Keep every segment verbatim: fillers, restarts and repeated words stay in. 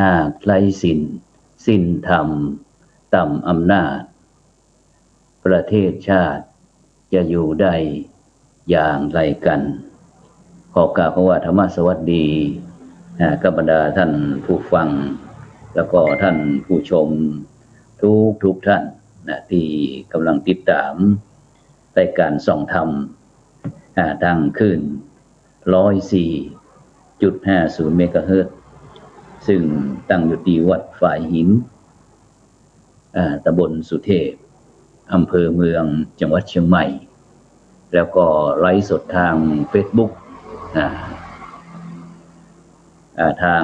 หากไร้ศีลสิ้นธรรมต่ำอำนาจ ประเทศชาติจะอยู่ได้อย่างไรกัน ขอกล่าวคำว่าธรรมสวัสดี อ่า กับบรรดาท่านผู้ฟัง แล้วก็ท่านผู้ชมทุกๆ ท่านนะ ที่กำลังติดตามรายการส่องธรรม อ่า ทางคลื่น ร้อยสี่จุดห้าศูนย์ เมกะเฮิรตซ์ ซึ่งตั้งอยู่ตี้วัดฝายหิน อ่า ตำบลสุเทพ อำเภอเมือง จังหวัดเชียงใหม่ แล้วก็ไลฟ์สดทางเฟซบุ๊ก อ่า อ่า ทาง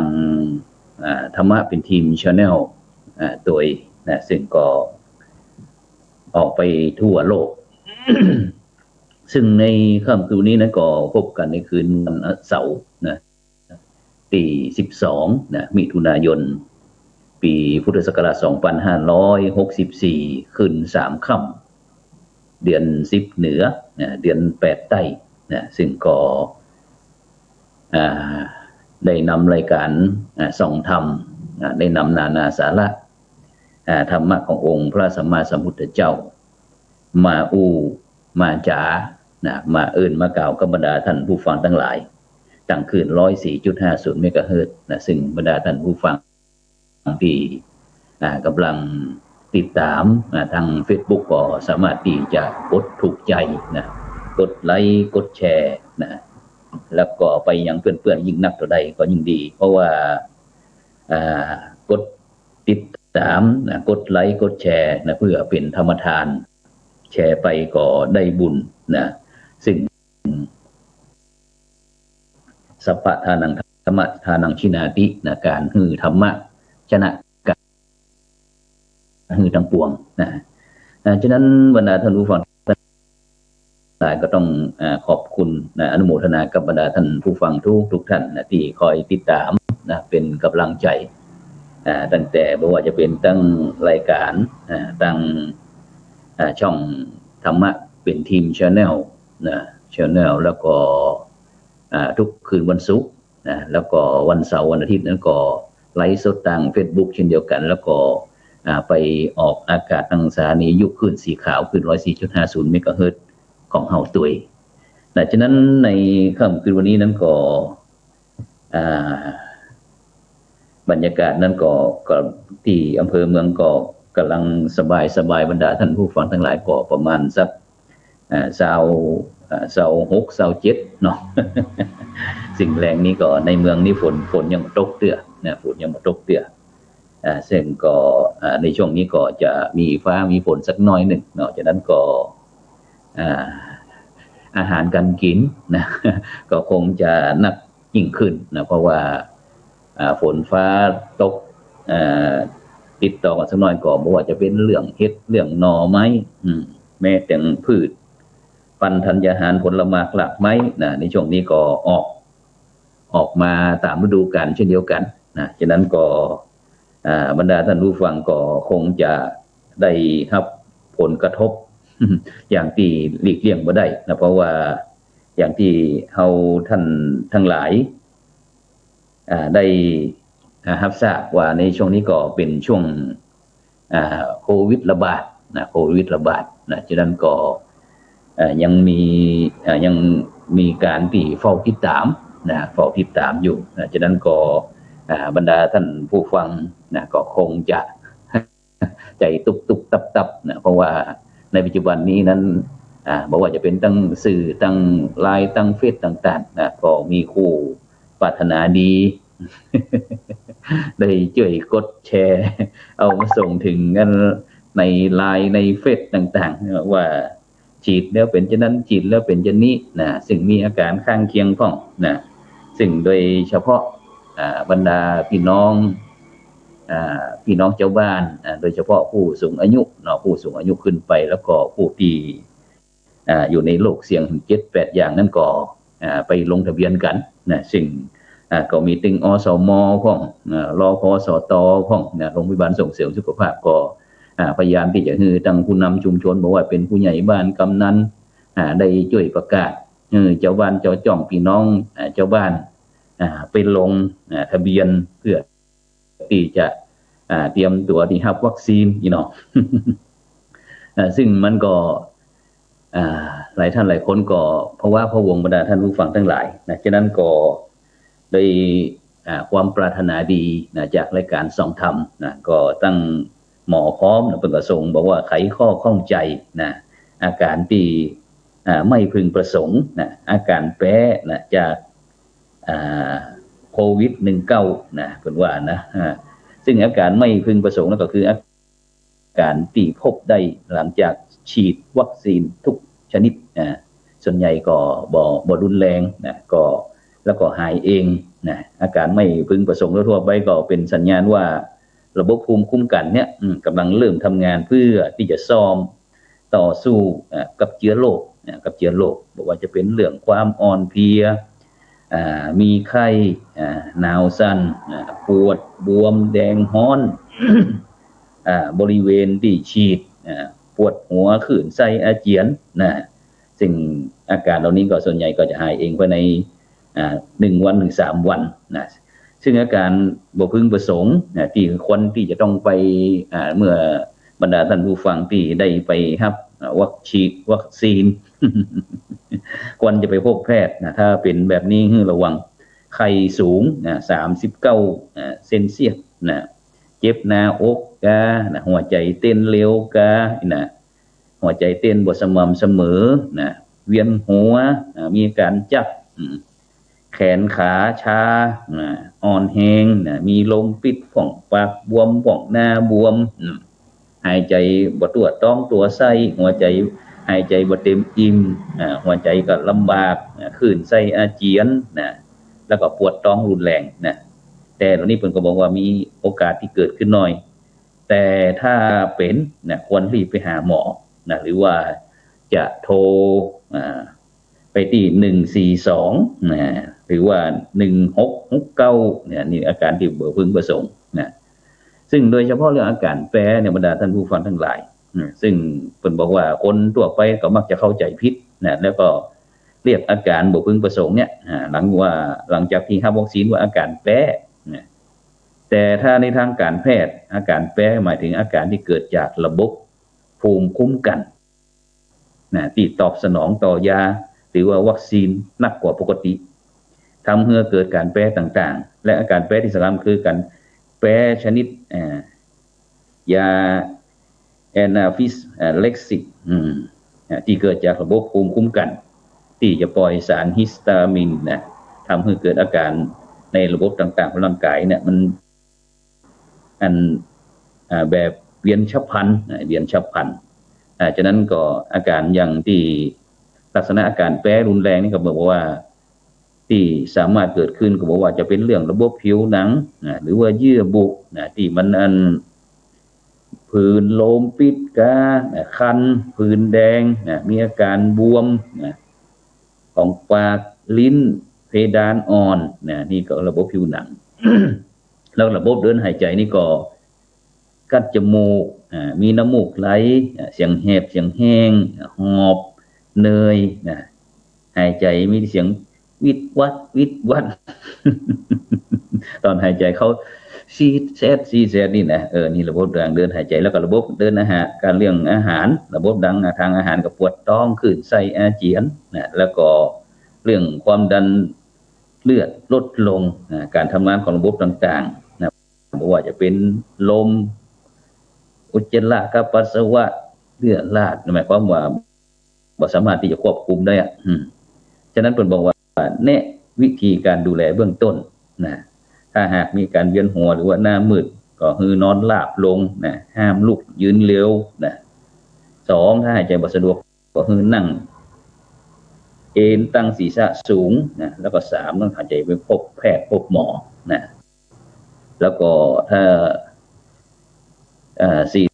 อ่า ธรรมะเป็นธรรม Channel อ่า ตวยนะ ซึ่งก็ออกไปทั่วโลก ซึ่งในค่ำคืนนี้นะ ก็พบกั๋นในคืนวันเสาร์นะ ตี้สิบสองนะ มิถุนายน ปี๋พุทธศักราช สองปันห้าร้อยหกสิบสี่ ขึ้นสามค่ำ เดือนสิบเหนือนะ เดือนแปดใต้นะ ซึ่งก็ อ่า ได้นำรายการ อ่า ส่องธรรม อ่า ได้นำนานาสาระ อ่า ธรรมะขององค์พระสัมมาสัมพุทธเจ้า มาอู้ มาจ๋านะ มาเอิ้น มากล่าวกับบรรดาท่านผู้ฟังตังหลาย ตางคลื่น ร้อยสี่จุดห้าศูนย์ เมกะเฮิรตซ์นะ ซึ่งบรรดาท่านผู้ฟังตี้ อ่า กำลังติดต๋าม อ่า ทางเฟซบุ๊ก ก็สามารถตี้จะกดถูกใจ๋นะ กดไลก์ กดแชร์นะ แล้วก็ไปยังเปื้อนๆ ยิ่งนักเท่าใดก็ยิ่งดี เพราะว่า อ่า กดติดต๋ามนะ กดไลก์ กดแชร์นะ เปื้อเป๋นธรรมทาน แชร์ไปก็ได้บุญนะ ซึ่ง สัพพะทานัง ธัมมะทานัง ชินาตินะ ก๋านหื้อธรรมะ ชนะก๋านหื้อตังปวงนะ อ่า ฉะนั้นบรรดาท่านผู้ฟังตังหลายก็ต้อง อ่า ขอบคุณนะ อนุโมทนากับบรรดาท่านผู้ฟังทุกๆ ท่านนะ ตี้คอยติดต๋ามนะ เป๋นก๋ำลังใจ๋ อ่า ตั้งแต่บ่ว่าจะเป๋นตังรายก๋าน อ่า ตัง อ่า ช่องธรรมะเป็นธรรม Channel นะ Channel แล้วก็ อ่า ทุกคืนวันศุกร์นะ แล้วก็วันเสาร์วันอาทิตย์นั้นก็ไลฟ์สดตางเฟซบุ๊กเช่นเดียวกั๋น แล้วก็ อ่า ไปออกอากาศตางสถานีวิทยุคลื่นสีขาว คลื่น ร้อยสี่จุดห้าศูนย์ เมกะเฮิรตซ์ ของเฮาตวยนะ ฉะนั้นในค่ำคืนวันนี้นั้นก็ อ่า บรรยากาศนั้นก็ ก็ตี้อำเภอเมืองก็ก่ำลังสบายๆ บรรดาท่านผู้ฟังตังหลายก็ประมาณสัก อ่า ซาว อ่า ซาวหก ซาวเจ็ดเนาะ ซึ่งแลงนี้ก็ในเมืองนี้ฝน ฝนยังบ่ตกเตื้อนะ ฝนยังบ่ตกเตื้อ อ่า ซึ่งก็ อ่า ในช่วงนี้ก็จะมีฟ้ามีฝนสักหน้อยนึ่งเนาะ ฉะนั้นก็ อ่า อาหารก๋านกิ๋นนะ ก็คงจะนักยิ่งขึ้นนะ เพราะว่า อ่า ฝนฟ้าตก อ่า ติดต่อกั๋นสักหน้อยก็บ่ว่าจะเป๋นเรื่องเห็ด เรื่องหน่อไม้ อืม แม้แต่พืชพันธุ์ธัญญาหาร ผลหมากรากไม้นะ ในช่วงนี้ก็ออก ออกมาต๋ามฤดูกาลเช่นเดียวกั๋นนะ ฉะนั้นก็ อ่า บรรดาท่านผู้ฟังก็คงจะได้ฮับผลกระทบ อย่างตี้หลีกเลี่ยงบ่ได้นะ เพราะว่าอย่างตี้เฮาท่านตังหลาย อ่า ได้ อ่า ฮับทราบว่าในช่วงนี้ก็เป๋นช่วง อ่า โควิดระบาดนะ โควิดระบาดนะ ฉะนั้นก็ อ่า ยังมี อ่า ยังมีก๋านตี้เฝ้าติดต๋ามนะ เฝ้าติดต๋ามอยู่นะ ฉะนั้นก็ อ่า บรรดาท่านผู้ฟังนะ ก็คงจะ ใจ๋ตุ๊บๆ ตับๆ นะ เพราะว่าในปัจจุบันนี้นั้น อ่า บ่ว่าจะเป๋นตังสื่อ ตังไลน์ ตังเฟซต่างๆ นะ ก็มีคู่ปรารถนาดี ได้จ้วยกดแชร์ เอามาส่งเถิงกั๋นในไลน์ ในเฟซต่างๆ นะ ว่า ฉีดแล้วเป๋นจะนั้น ฉีดแล้วเป๋นจะนี้นะ ซึ่งมีอาก๋านข้างเคียงพ่องนะ ซึ่งโดยเฉพาะ อ่า บรรดาพี่น้อง อ่า พี่น้องจาวบ้าน อ่า โดยเฉพาะผู้สูงอายุเนาะ ผู้สูงอายุขึ้นไป แล้วก็ผู้ตี้ อ่า อยู่ในโรคเสี่ยงเจ็ดแปดอย่างนั้นก็ อ่า ไปลงทะเบียนกั๋นนะ ซึ่ง อ่า ก็มีตึง อสม พ่อง อ่า รพสต พ่องนะ โรงพยาบาลส่งเสริมสุขภาพก็ อ่า พยายามตี้จะหื้อตังผู้นำชุมชน บ่ว่าเป๋นผู้ใหญ่บ้าน กำนัน อ่า ได้จ้วยประกาศ หื้อจาวบ้านจาวจ้อง พี่น้อง อ่า จาวบ้าน อ่า ไปลง อ่า ทะเบียนเปื้อ ตี้จะ อ่า เตรียมตั๋วตี้ฮับวัคซีน นี่เนาะ อ่า ซึ่งมันก็ อ่า หลายท่านหลายคนก็พะว้าพะวง บรรดาท่านผู้ฟังตังหลายนะ ฉะนั้นก็โดย อ่า ความปรารถนาดีนะ จากรายก๋านส่องธรรมนะ ก็ตังหมอพร้อมนะ เปิ้นก็ส่งบอกว่าไขข้อข้องใจ๋นะ อาก๋านตี้ อ่า ไม่พึงประสงค์นะ อาก๋านแป๊นะ จาก อ่า โควิด สิบเก้า นะ เปิ้นว่านะ อ่า ซึ่งอาก๋านไม่พึงประสงค์นั้นก็คืออาก๋านตี้พบได้หลังจากฉีดวัคซีนทุกชนิด อ่า ส่วนใหญ่ก็บ่ บ่รุนแรงนะ ก็ แล้วก็หายเองนะ อาก๋านไม่พึงประสงค์ทั่วๆ ไปก็เป๋นสัญญาณว่าระบบภูมิคุ้มกั๋นเนี่ย อืม ก่ำลังเริ่มทำงานเพื่อตี้จะซ่อม ต่อสู้ อ่า กับเจื้อโรค อ่า กับเจื้อโรค บ่ว่าจะเป๋นเรื่องความอ่อนเพลีย อ่า มีไข้ อ่า หนาวสั่น อ่า ปวดบวมแดงฮ้อน อ่า บริเวณตี้ฉีด อ่า ปวดหัว คลื่นไส้ อาเจียนนะ ซึ่งอาก๋านเหล่านี้ก็ส่วนใหญ่ก็จะหายเองภายใน อ่า หนึ่งวันถึงสามวันนะ ซึ่งอาก๋านบ่พึงประสงค์นะ ตี้ควรตี้จะต้องไป อ่า เมื่อบรรดาท่านผู้ฟังตี้ได้ไปฮับ อ่า วัคซีน วัคซีน ควรจะไปพบแพทย์นะ ถ้าเป๋นแบบนี้หื้อระวัง ไข้สูงนะ สามสิบเก้า อ่า เซลเซียสนะ เจ็บหน้าอกกานะ หัวใจ๋เต้นเร็วกานะ หัวใจ๋เต้นบ่สม่ำเสมอนะ เวียนหัวนะ มีอาก๋านจั๊ก อืม แขนขาชานะ อ่อนแฮงนะ มีลมปิดพ่อง ปากบวมพ่อง หน้าบวม อืม หายใจ๋บ่ตั๋วต๊องตั๋วไส้ หัวใจ๋หายใจ๋บ่เต็มอิ่ม อ่า หัวใจ๋ก็ลำบาก อ่า คลื่นไส้ อาเจียนนะ แล้วก็ปวดต๊องรุนแรงนะ แต่เหล่านี้เปิ้นก็บอกว่ามีโอกาสตี้เกิดขึ้นน้อย แต่ถ้าเป๋นนะ ควรรีบไปหาหมอนะ หรือว่าจะโทร อ่า ไปตี้ หนึ่งสี่สอง นะ หรือว่า หนึ่งหกหกเก้า เนี่ย นี่อาก๋านตี้บ่พึงประสงค์นะ ซึ่งโดยเฉพาะเรื่องอาก๋านแป๊เนี่ย บรรดาท่านผู้ฟังตังหลายนะ ซึ่งเปิ้นบอกว่าคนทั่วไปก็มักจะเข้าใจ๋ผิดนะ แล้วก็เรียกอาก๋านบ่พึงประสงค์เนี่ย อ่า หลังว่า หลังจากตี้ฮับวัคซีนว่าอาก๋านแป๊นะ แต่ถ้าในทางก๋านแพทย์ อาก๋านแป๊หมายถึงอาก๋านตี้เกิดจากระบบภูมิคุ้มกั๋น นะ ตี้ตอบสนองต่อยา หรือว่าวัคซีนนักกว่าปกติ ทำหื้อเกิดก๋านแป๊ต่างๆ และอาก๋านแป๊ตี้สำคัญคือก๋านแป๊ชนิด อ่า ยาแอนาฟิส อ่า เลกซิส อืม อ่า ตี้เกิดจากระบบภูมิคุ้มกั๋น ตี้จะปล่อยสารฮิสตามินนะ ทำหื้อเกิดอาก๋านในระบบต่างๆ ของร่างก๋ายเนี่ย มัน อัน อ่า แบบเวียนฉับพลันนะ เวียนฉับพลัน อ่า ฉะนั้นก็อาก๋านอย่างตี้ลักษณะอาก๋านแป๊รุนแรงนี่ก็บอกว่า ตี้สามารถเกิดขึ้นก็บอกว่าจะเป๋นเรื่องระบบผิวหนังนะ หรือว่าเยื่อบุนะ ตี้มันอัน ผื่นโลมปิดกานะ คัน ผื่นแดงนะ มีอาก๋านบวมนะ ของปาก ลิ้น เพดานอ่อนนะ นี่ก็ระบบผิวหนัง แล้วระบบเดินหายใจ๋นี่ก็ คัดจมูก อ่า มีน้ำมูกไหล อ่า เสียงแหบ เสียงแห้ง อ่า หอบ เหนื่อยนะ หายใจ๋มีเสียงวิดวัด วิดวัด ต๋อนหายใจ๋เข้า ซีดแซด ซีดแซดนี่นะ เออ นี่ระบบทางเดินหายใจ๋ แล้วก็ระบบเดินอาหาร ก๋านเรื่องอาหาร ระบบดัง อ่า ทางอาหารก็ปวดต๊อง คลื่นไส้ อาเจียนนะ แล้วก็เรื่องความดันเลือดลดลงนะ ก๋านทำงานของระบบต่างๆ นะ บ่ว่าจะเป๋นลม อุจจาระกับปัสสาวะ เลือดลาด หมายความว่าบ่สามารถตี้จะควบคุมได้อะ อืม ฉะนั้นเปิ้นบอกว่าแนะวิธีการดูแลเบื้องต้นนะ ถ้าหากมีอาก๋านเวียนหัวหรือว่าหน้ามืด ก็หื้อนอนราบลงนะ ห้ามลุกยืนเร็วนะ สอง ถ้าหายใจ๋บ่สะดวก ก็หื้อนั่งเอนตั้งศีรษะสูงนะ แล้วก็ สาม ต้องหายใจ๋ไปพบแพทย์พบหมอนะ แล้วก็ถ้า อ่า สี่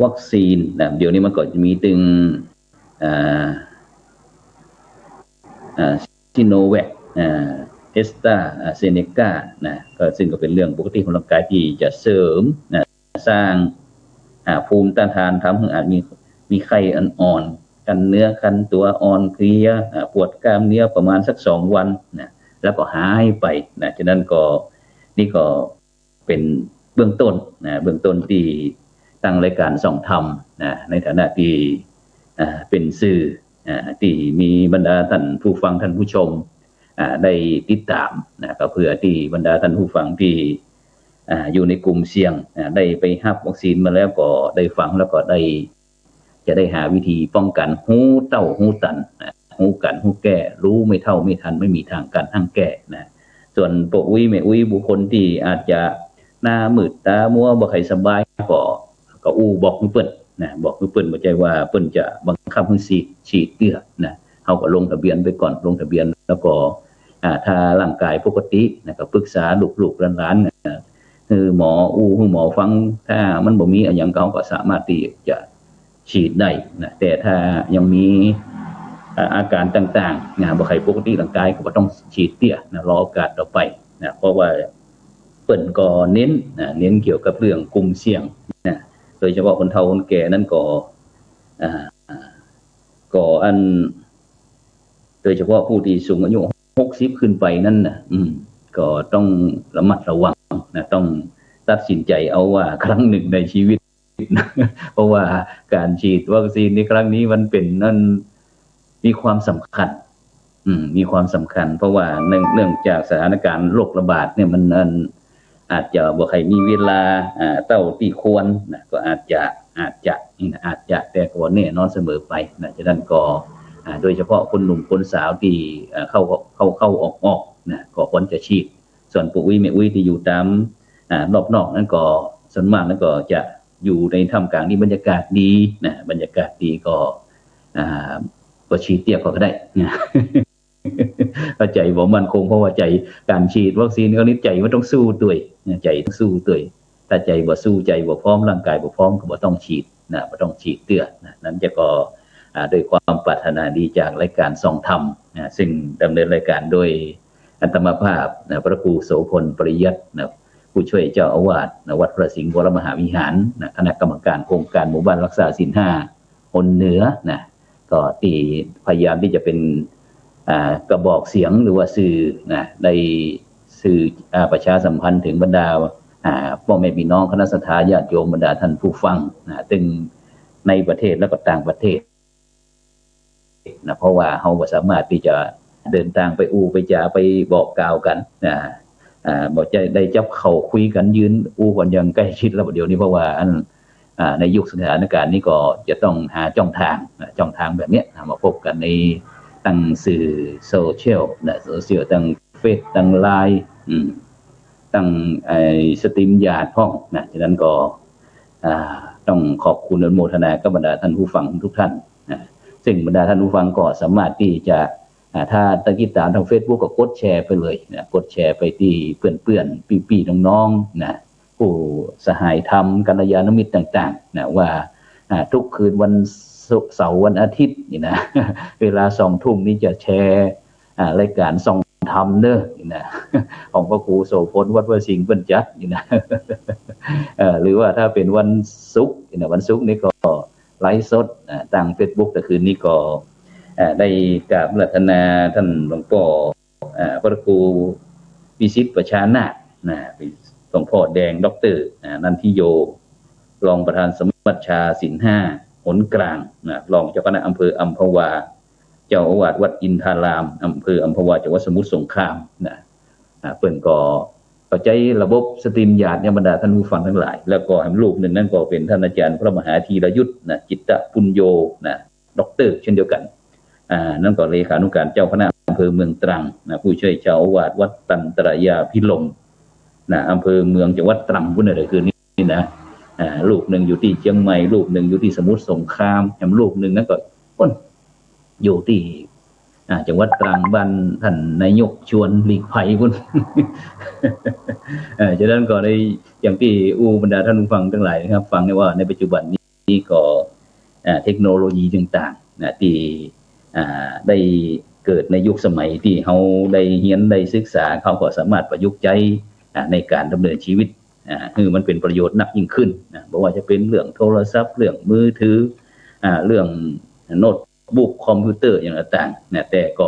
วัคซีนนะ เดี๋ยวนี้มันก็จะมีตึง อ่า อ่า ซิโนแวค อ่า แอสตราเซเนกานะ ก็ซึ่งก็เป๋นเรื่องปกติของร่างก๋ายตี้จะเสริมนะ สร้าง อ่า ภูมิต้านทาน ทำหื้ออาจมี มีไข้อ่อนๆ คันเนื้อคันตั๋ว อ่อนเพลีย อ่า ปวดกล้ามเนื้อประมาณสักสองวันนะ แล้วก็หายไปนะ ฉะนั้นก็ นี่ก็ เป๋นเบื้องต้นนะ เบื้องต้นตี้ตางรายก๋านส่องธรรมนะ ในฐานะตี้ อ่า เป๋นสื่อ อ่า ตี้มีบรรดาท่านผู้ฟังท่านผู้ชม อ่า ได้ติดต๋ามนะ ก็เปื้อตี้บรรดาท่านผู้ฟังตี้ อ่า อยู่ในกลุ่มเสี่ยง อ่า ได้ไปฮับวัคซีนมาแล้วก็ได้ฟังแล้วก็ได้ จะได้หาวิธีป้องกั๋น ฮู้เต้าฮู้ตันนะ ฮู้กั๋นฮู้แก้ รู้ไม่เท่าไม่ทัน ไม่มีทางกั๋นหั้งแก้นะ ส่วนป้ออุ๊ยแม่อุ๊ยบุคคลตี้อาจจะหน้ามืดตามัวบ่ใค่สบายก็ ก็อู้บอกหื้อเปิ้นนะ บอกหื้อเปิ้น บ่ใจ้ว่าเปิ้นจะบังคับหื้อฉีด ฉีดเตื้อนะ เฮาก็ลงทะเบียนไปก่อน ลงทะเบียนแล้วก็ อ่า ถ้าร่างก๋ายปกตินะ ก็ปรึกษาลูกๆหลานๆนะ หื้อหมออู้ หื้อหมอฟัง ถ้ามันบ่มีอะหยัง เฮาก็สามารถตี้จะฉีดได้นะ แต่ถ้ายังมี อ่า อาก๋านต่างๆนะ บ่ใค่ปกติร่างก๋าย ก็บ่ต้องฉีดเตื้อนะ รอโอกาสต่อไปนะ เพราะว่าเปิ้นก็เน้นนะ เน้นเกี่ยวกับเรื่องกลุ่มเสี่ยงนะ โดยเฉพาะคนเฒ่าคนแก่นั้นก็ อ่า ก็อัน โดยเฉพาะผู้ตี้สูงอายุหกสิบขึ้นไปนั้นนะ อืม ก็ต้องระมัดระวังนะ ต้องตัดสินใจ๋เอาว่าครั้งหนึ่งในชีวิตนะ เพราะว่าก๋านฉีดวัคซีนในครั้งนี้มันเป๋นอันมีความสำคัญ อืม มีความสำคัญ เพราะว่าเนื่อง เนื่องจากสถานการณ์โรคระบาดเนี่ยมันอัน อาจจะบ่ใค่มีเวลา อ่า เต้าตี้ควรนะ ก็อาจจะ อาจจะ อาจจะ แต่ก็บ่แน่นอนเสมอไปนะ ฉะนั้นก็ อ่า โดยเฉพาะคนหนุ่มคนสาวตี้ อ่า เข้า เข้า เข้าออกๆนะ ก็ควรจะฉีด ส่วนป้ออุ๊ยแม่อุ๊ยตี้อยู่ต๋าม อ่า รอบนอกนั้นก็ ส่วนมากนั้นก็จะอยู่ในท่ามกลางตี้บรรยากาศดีนะ บรรยากาศดีก็ อ่า ก็ฉีดเตื้อก็ได้นะ ถ้าใจ๋บ่มั่นคง เพราะว่าใจ๋ ก๋านฉีดวัคซีนครั้งนี้ใจ๋มันต้องสู้ตวยนะ ใจ๋ต้องสู้ตวย ถ้าใจ๋บ่สู้ ใจ๋บ่พร้อม ร่างก๋ายบ่พร้อม ก็บ่ต้องฉีดนะ บ่ต้องฉีดเตื้อนะ นั้นจะก็ อ่า ด้วยความปรารถนาดีจากรายก๋านส่องธรรมนะ ซึ่งดำเนินรายก๋านโดยอาตมาภาพนะ พระครูโสภณ ปริยัตินะ ผู้ช่วยเจ้าอาวาสนะ วัดพระสิงห์วรมหาวิหารนะ คณะกรรมการโครงการหมู่บ้านรักษาศีลห้า หนเหนือนะ ก็ตี้พยายามตี้จะเป๋น อ่า กระบอกเสียงหรือว่าสื่อนะ ได้สื่อ อ่า ประชาสัมพันธ์เถิงบรรดา อ่า ป้อแม่ปี้น้องคณะศรัทธาญาติโยมบรรดาท่านผู้ฟังนะ ตึงในประเทศแล้วก็ต่างประเทศนะ เพราะว่าเฮาบ่สามารถตี้จะเดินตางไปอู้ไปจ๋าไปบอกกล่าวกั๋นนะ อ่า บ่ใจ้ได้จับเข่าคุยกั๋นยืนอู้กั๋นอย่างใกล้ชิดแล้วเดี๋ยวนี้ เพราะว่าอัน อ่า ในยุคสถานการณ์นี้ก็จะต้องหาจ้องตางนะ จ้องตางแบบเนี้ยนะ มาพบกั๋นในตางสื่อโซเชียลนะ โซเชียล ตางเฟซ ตางไลน์ อืม ตางไอ้สตรีมยาร์ดพ่องนะ ฉะนั้นก็ อ่า ต้องขอบคุณอนุโมทนากับบรรดาท่านผู้ฟังทุกท่านนะ ซึ่งบรรดาท่านผู้ฟังก็สามารถตี้จะ อ่า ถ้าตะกี้ต๋ามตางเฟซบุ๊กก็กดแชร์ไปเลยนะ กดแชร์ไปตี้เปื้อนๆ ปี้ๆ น้องๆ นะ ผู้สหายธรรม กัลยาณมิตรต่างๆ นะ ว่า อ่า ทุกคืนวันศุกร์ เสาร์ วันอาทิตย์นี่นะ เวลาสองทุ่มนี้จะแชร์ อ่า รายก๋านส่องธรรมเน้อนี่นะ ของพระครูโสภณ วัดพระสิงห์เปิ้นจัดนี่นะ เอ่อ หรือว่าถ้าเป๋นวันศุกร์นี่นะ วันศุกร์นี้ก็ไลฟ์สด อ่า ตางเฟซบุ๊ก ตะคืนนี้ก็ อ่า ได้กราบอาราธนาท่านหลวงป้อ อ่า พระครูวิสิตประชานาถนะ หลวงป้อแดง ด็อกเตอร์ อ่า นันทิโย รองประธานสมัชชาศีลห้าหนกลางนะ รองเจ้าคณะอำเภออัมพวา เจ้าอาวาสวัดอินทาราม อำเภออัมพวา จังหวัดสมุทรสงครามนะ อ่า เปิ้นก็ ก็ใจ๊ระบบสตรีมยาร์ดเนี่ย บรรดาท่านผู้ฟังทั้งหลาย แล้วก็แหมรูปนึ่งนั้นก็เป๋นท่านอาจารย์พระมหาธีรยุทธนะ จิตตปุญโญนะ ด็อกเตอร์เช่นเดียวกั๋น อ่า นั้นก็เลขานุการเจ้าคณะอำเภอเมืองตรังนะ ผู้ช่วยเจ้าอาวาสวัดตันตรายาภิรมย์นะ อำเภอเมืองจังหวัดตรัง ปู๊นนะ เดี๋ยวคืนนี้นะ อ่า รูปนึ่งอยู่ตี้เจียงใหม่ รูปนึ่งอยู่ตี้สมุทรสงคราม แหมรูปนึ่งนั้นก็ ปู๊น อยู่ตี้ อ่า จังหวัดตรัง บ้านท่านนายกชวนหลีกภัยปู๊น เอ่อ ฉะนั้นก็ได้ อย่างตี้อู้บรรดาท่านผู้ฟังทั้งหลายนะครับ ฟังได้ว่าในปัจจุบันนี้ก็ อ่า เทคโนโลยีต่างๆ นะ ตี้ อ่า ได้เกิดในยุคสมัยตี้เฮาได้เฮียนได้ศึกษา เฮาก็สามารถประยุกต์ใจ๊ อ่า ในก๋านดำเนินชีวิต อ่า หื้อมันเป๋นประโยชน์นักยิ่งขึ้นนะ บ่ว่าจะเป๋นเรื่องโทรศัพท์ เรื่องมือถือ อ่า เรื่องโน้ต บุ๊ก คอมพิวเตอร์อย่างต่างๆ นะ แต่ก็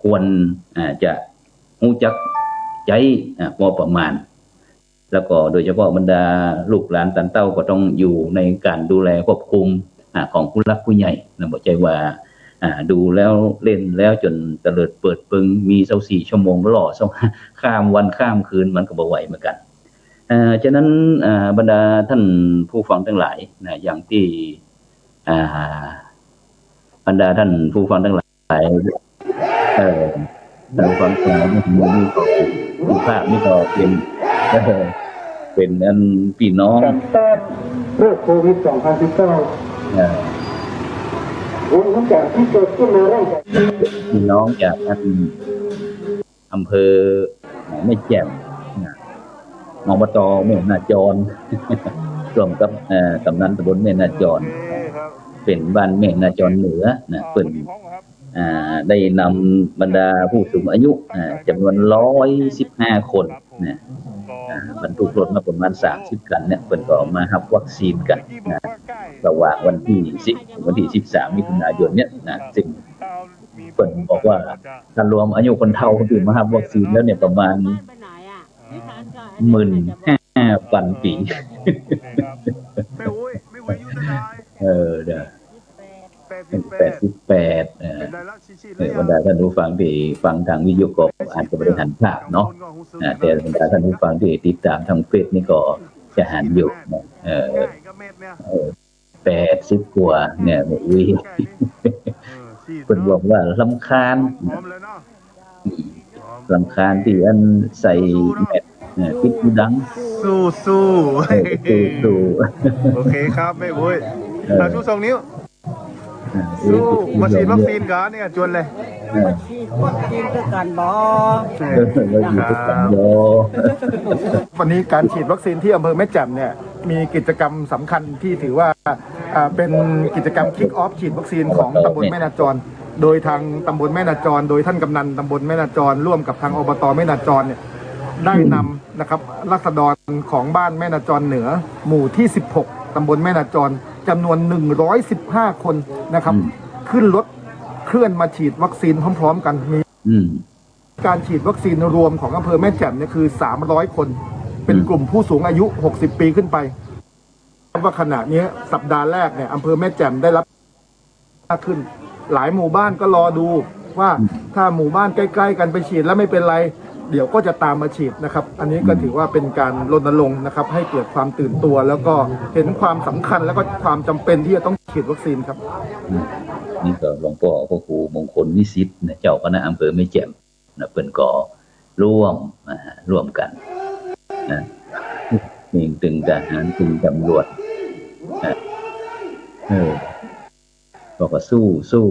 ควร อ่า จะฮู้จักใจ๊ อ่า พอประมาณ แล้วก็โดยเฉพาะบรรดาลูกหลานต้านเต้าก็ต้องอยู่ในการดูแลควบคุม อ่า ของผู้หลักผู้ใหญ่นะ บ่ใจ้ว่า อ่า ดูแล้วเล่นแล้วจ๋นเตลิดเปิดเปิง มีซาวสี่ชั่วโมง รอดซาว ข้ามวันข้ามคืน มันก็บ่ไหวเหมือนกั๋น เอ่อ ฉะนั้น อ่า บรรดาท่านผู้ฟังตังหลายนะ อย่างตี้ อ่า บรรดาท่านผู้ฟังตังหลาย เอ่อ ท่านผู้ฟังตังหลาย นี่ก็ ภาพนี่ก็เป๋น เอ่อ เป๋นอันปี้น้อง กับต้านโรคโควิดสองพันสิบเก้า เอ่อ รวมทั้งจากที่เกิดขึ้นในร่างกาย ปี้น้องจากอัน อำเภอแม่แจ่มนะ อบต.แม่นาจร ร่วมกับ เอ่อ กำนันตำบลแม่นาจร เป๋นบ้านแม่นาจรเหนือนะ เปิ้น อ่า ได้นำบรรดาผู้สูงอายุ อ่า จ๋ำนวนร้อยสิบห้าคนนะ อ่า บรรทุกรถมาประมาณสามสิบคันเนี่ย เปิ้นก็มาฮับวัคซีนกั๋นนะ ระหว่างวันตี้สิบ วันตี้สิบสามมิถุนายนเนี่ยนะ ซึ่ง เปิ้นบอกว่าถ้ารวมอายุคนเฒ่าตี้มาฮับวัคซีนแล้วเนี่ย ประมาณหมื่นห้าปันปี๋ เออ เดี๋ยว แปดสิบแปด เออ เออ บรรดาท่านผู้ฟังตี้ฟังตางวิทยุก็อาจจะบ่ได้หันภาพเนาะ อ่า แต่บรรดาท่านผู้ฟังตี้ติดต๋ามตางเฟซนี่ก็จะหันอยู่นะ เออ เออ แปดสิบกว่าเนี่ย แม่อุ๊ย เปิ้นบอกว่ารำคาญ รำคาญตี้อันใส่แมสก์ เอ่อ ปิดหูดัง สู้ๆ เออ สู้ๆ โอเคครับ แม่อุ๊ย เออ เอาชูสองนิ้ว เออ สู้ มาฉีดวัคซีนกั๋นเนี่ย จวนเลย เออ มาฉีดวัคซีนตวยกั๋นบ่ เออ มาฉีดตวยกั๋นบ่ วันนี้การฉีดวัคซีนที่อำเภอแม่แจ่มเนี่ย มีกิจกรรมสำคัญที่ถือว่า อ่า เป็นกิจกรรม คิกออฟ ฉีดวัคซีนของตำบลแม่นาจร โดยทางตำบลแม่นาจร โดยท่านกำนันตำบลแม่นาจร ร่วมกับทาง อบต.แม่นาจรเนี่ย ได้นำนะครับ ราษฎรของบ้านแม่นาจรเหนือ หมู่ที่สิบหก ตำบลแม่นาจร จ๋ำนวนหนึ่งร้อยสิบห้าคนนะครับ อืม ขึ้นรถเคลื่อนมาฉีดวัคซีนพร้อมๆ กั๋น มี อืม การฉีดวัคซีนรวมของอำเภอแม่แจ่มเนี่ยคือสามร้อยคน เป็น อืม กลุ่มผู้สูงอายุหกสิบปีขึ้นไป ว่าขณะนี้สัปดาห์แรกเนี่ย อำเภอแม่แจ่มได้รับมากขึ้น หลายหมู่บ้านก็รอดูว่า อืม ถ้าหมู่บ้านใกล้ๆ กั๋นไปฉีดแล้วไม่เป็นไร เดี๋ยวก็จะตามมาฉีดนะครับ อันนี้ก็ อืม ถือว่าเป็นการรณรงค์นะครับ ให้เกิดความตื่นตัว แล้วก็เห็นความสำคัญ แล้วก็ความจ๋ำเป็นที่จะต้องฉีดวัคซีนครับ อืม นี่ก็หลวงป้อพระครูมงคลวิสิทธิ์นะ เจ้าคณะอำเภอแม่แจ่ม นะ เปิ้นก็ร่วม อ่า ร่วมกั๋น นะ มีตึงทหาร ตึงตำรวจ นะ เออ ก็ ก็สู้ สู้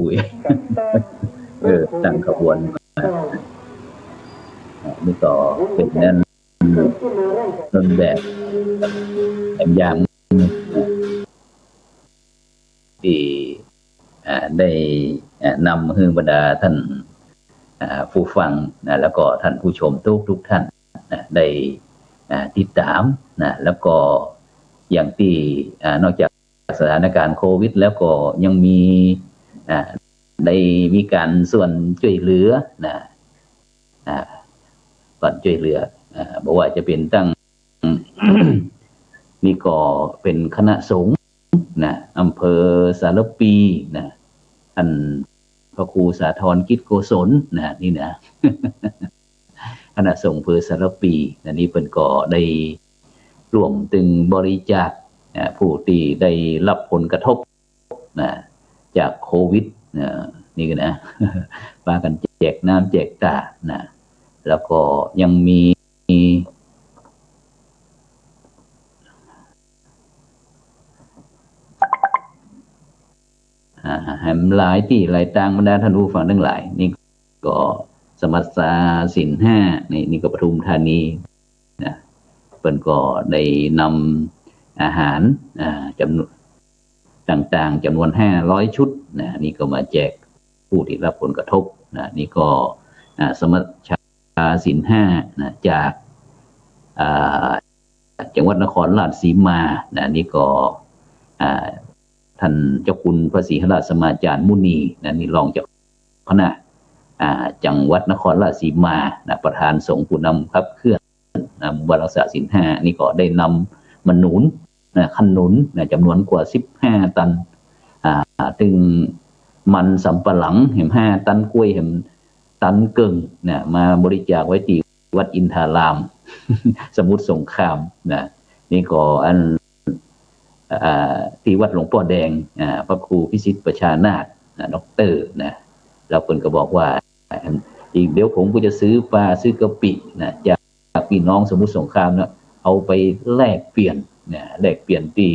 เออ ตั้งขบวนมา อ่า นี่ก็เป๋นอันต้นแบบ แถมอย่าง ตี้ อ่า ได้ อ่า นำหื้อบรรดาท่าน อ่า ผู้ฟังนะ แล้วก็ท่านผู้ชมทุกๆ ท่านนะ ได้ อ่า ติดต๋ามนะ แล้วก็อย่างตี้ อ่า นอกจากสถานการณ์โควิดแล้วก็ยังมี อ่า ได้มีก๋านส่วนจ้วยเหลือนะ อ่า ก๋านจ้วยเหลือ อ่า บ่ว่าจะเป๋นตั้ง นี่ก็เป๋นคณะสงฆ์นะ อำเภอสารภีนะ ท่านพระครูสาธรกิจโกศลนะ นี่นะ คณะสงฆ์อำเภอสารภีนะ นี่เปิ้นก็ได้ร่วมตึงบริจาคนะ ผู้ตี้ได้ฮับผลกระทบ นะ จากโควิด นะ นี่ก็นะ ปากั๋นแจกน้ำแจกต๋านะ แล้วก็ยังมี อ่า แหมหลายตี้หลายตาง บรรดาท่านผู้ฟังตังหลาย นี่ก็สมัชชาศีลห้า นี่ นี่ก็ปทุมธานี นะ เปิ้นก็ได้นำอาหาร อ่า จ๋ำนวนต่างๆ จ๋ำนวนห้าร้อยชุดนะ นี่ก็มาแจกผู้ตี้ฮับผลกระทบนะ นี่ก็ อ่า สมัชชาศีลห้านะ จาก อ่า จังหวัดนครราชสีมานะ นี่ก็ อ่า ท่านเจ้าคุณพระศรีหราชสมาจารย์มุนีนะ นี่รองเจ้าคณะ อ่า จังหวัดนครราชสีมานะ ประธานสงฆ์ผู้นำขับเคลื่อน อ่า หมู่บ้านรักษาศีลห้านี่ก็ได้นำมาหนุน นะ ขนุน นะ จ๋ำนวนกว่าสิบห้าตัน อ่า ตึงมันสำปะหลังแหมห้าตัน กล้วยแหมตันเกิ่ง นะ มาบริจาคไว้ตี้วัดอินทาราม สมุทรสงคราม นะ นี่ก็อัน อ่า ตี้วัดหลวงป้อแดง อ่า พระครูพิชิตประชานาถ นะ ด็อกเตอร์ นะ แล้วเปิ้นก็บอกว่า อีกเดี๋ยวผมก็จะซื้อปลาซื้อกะปิ นะ จากพี่น้องสมุทรสงครามนะ เอาไปแลกเปลี่ยน นะ แลกเปลี่ยนตี้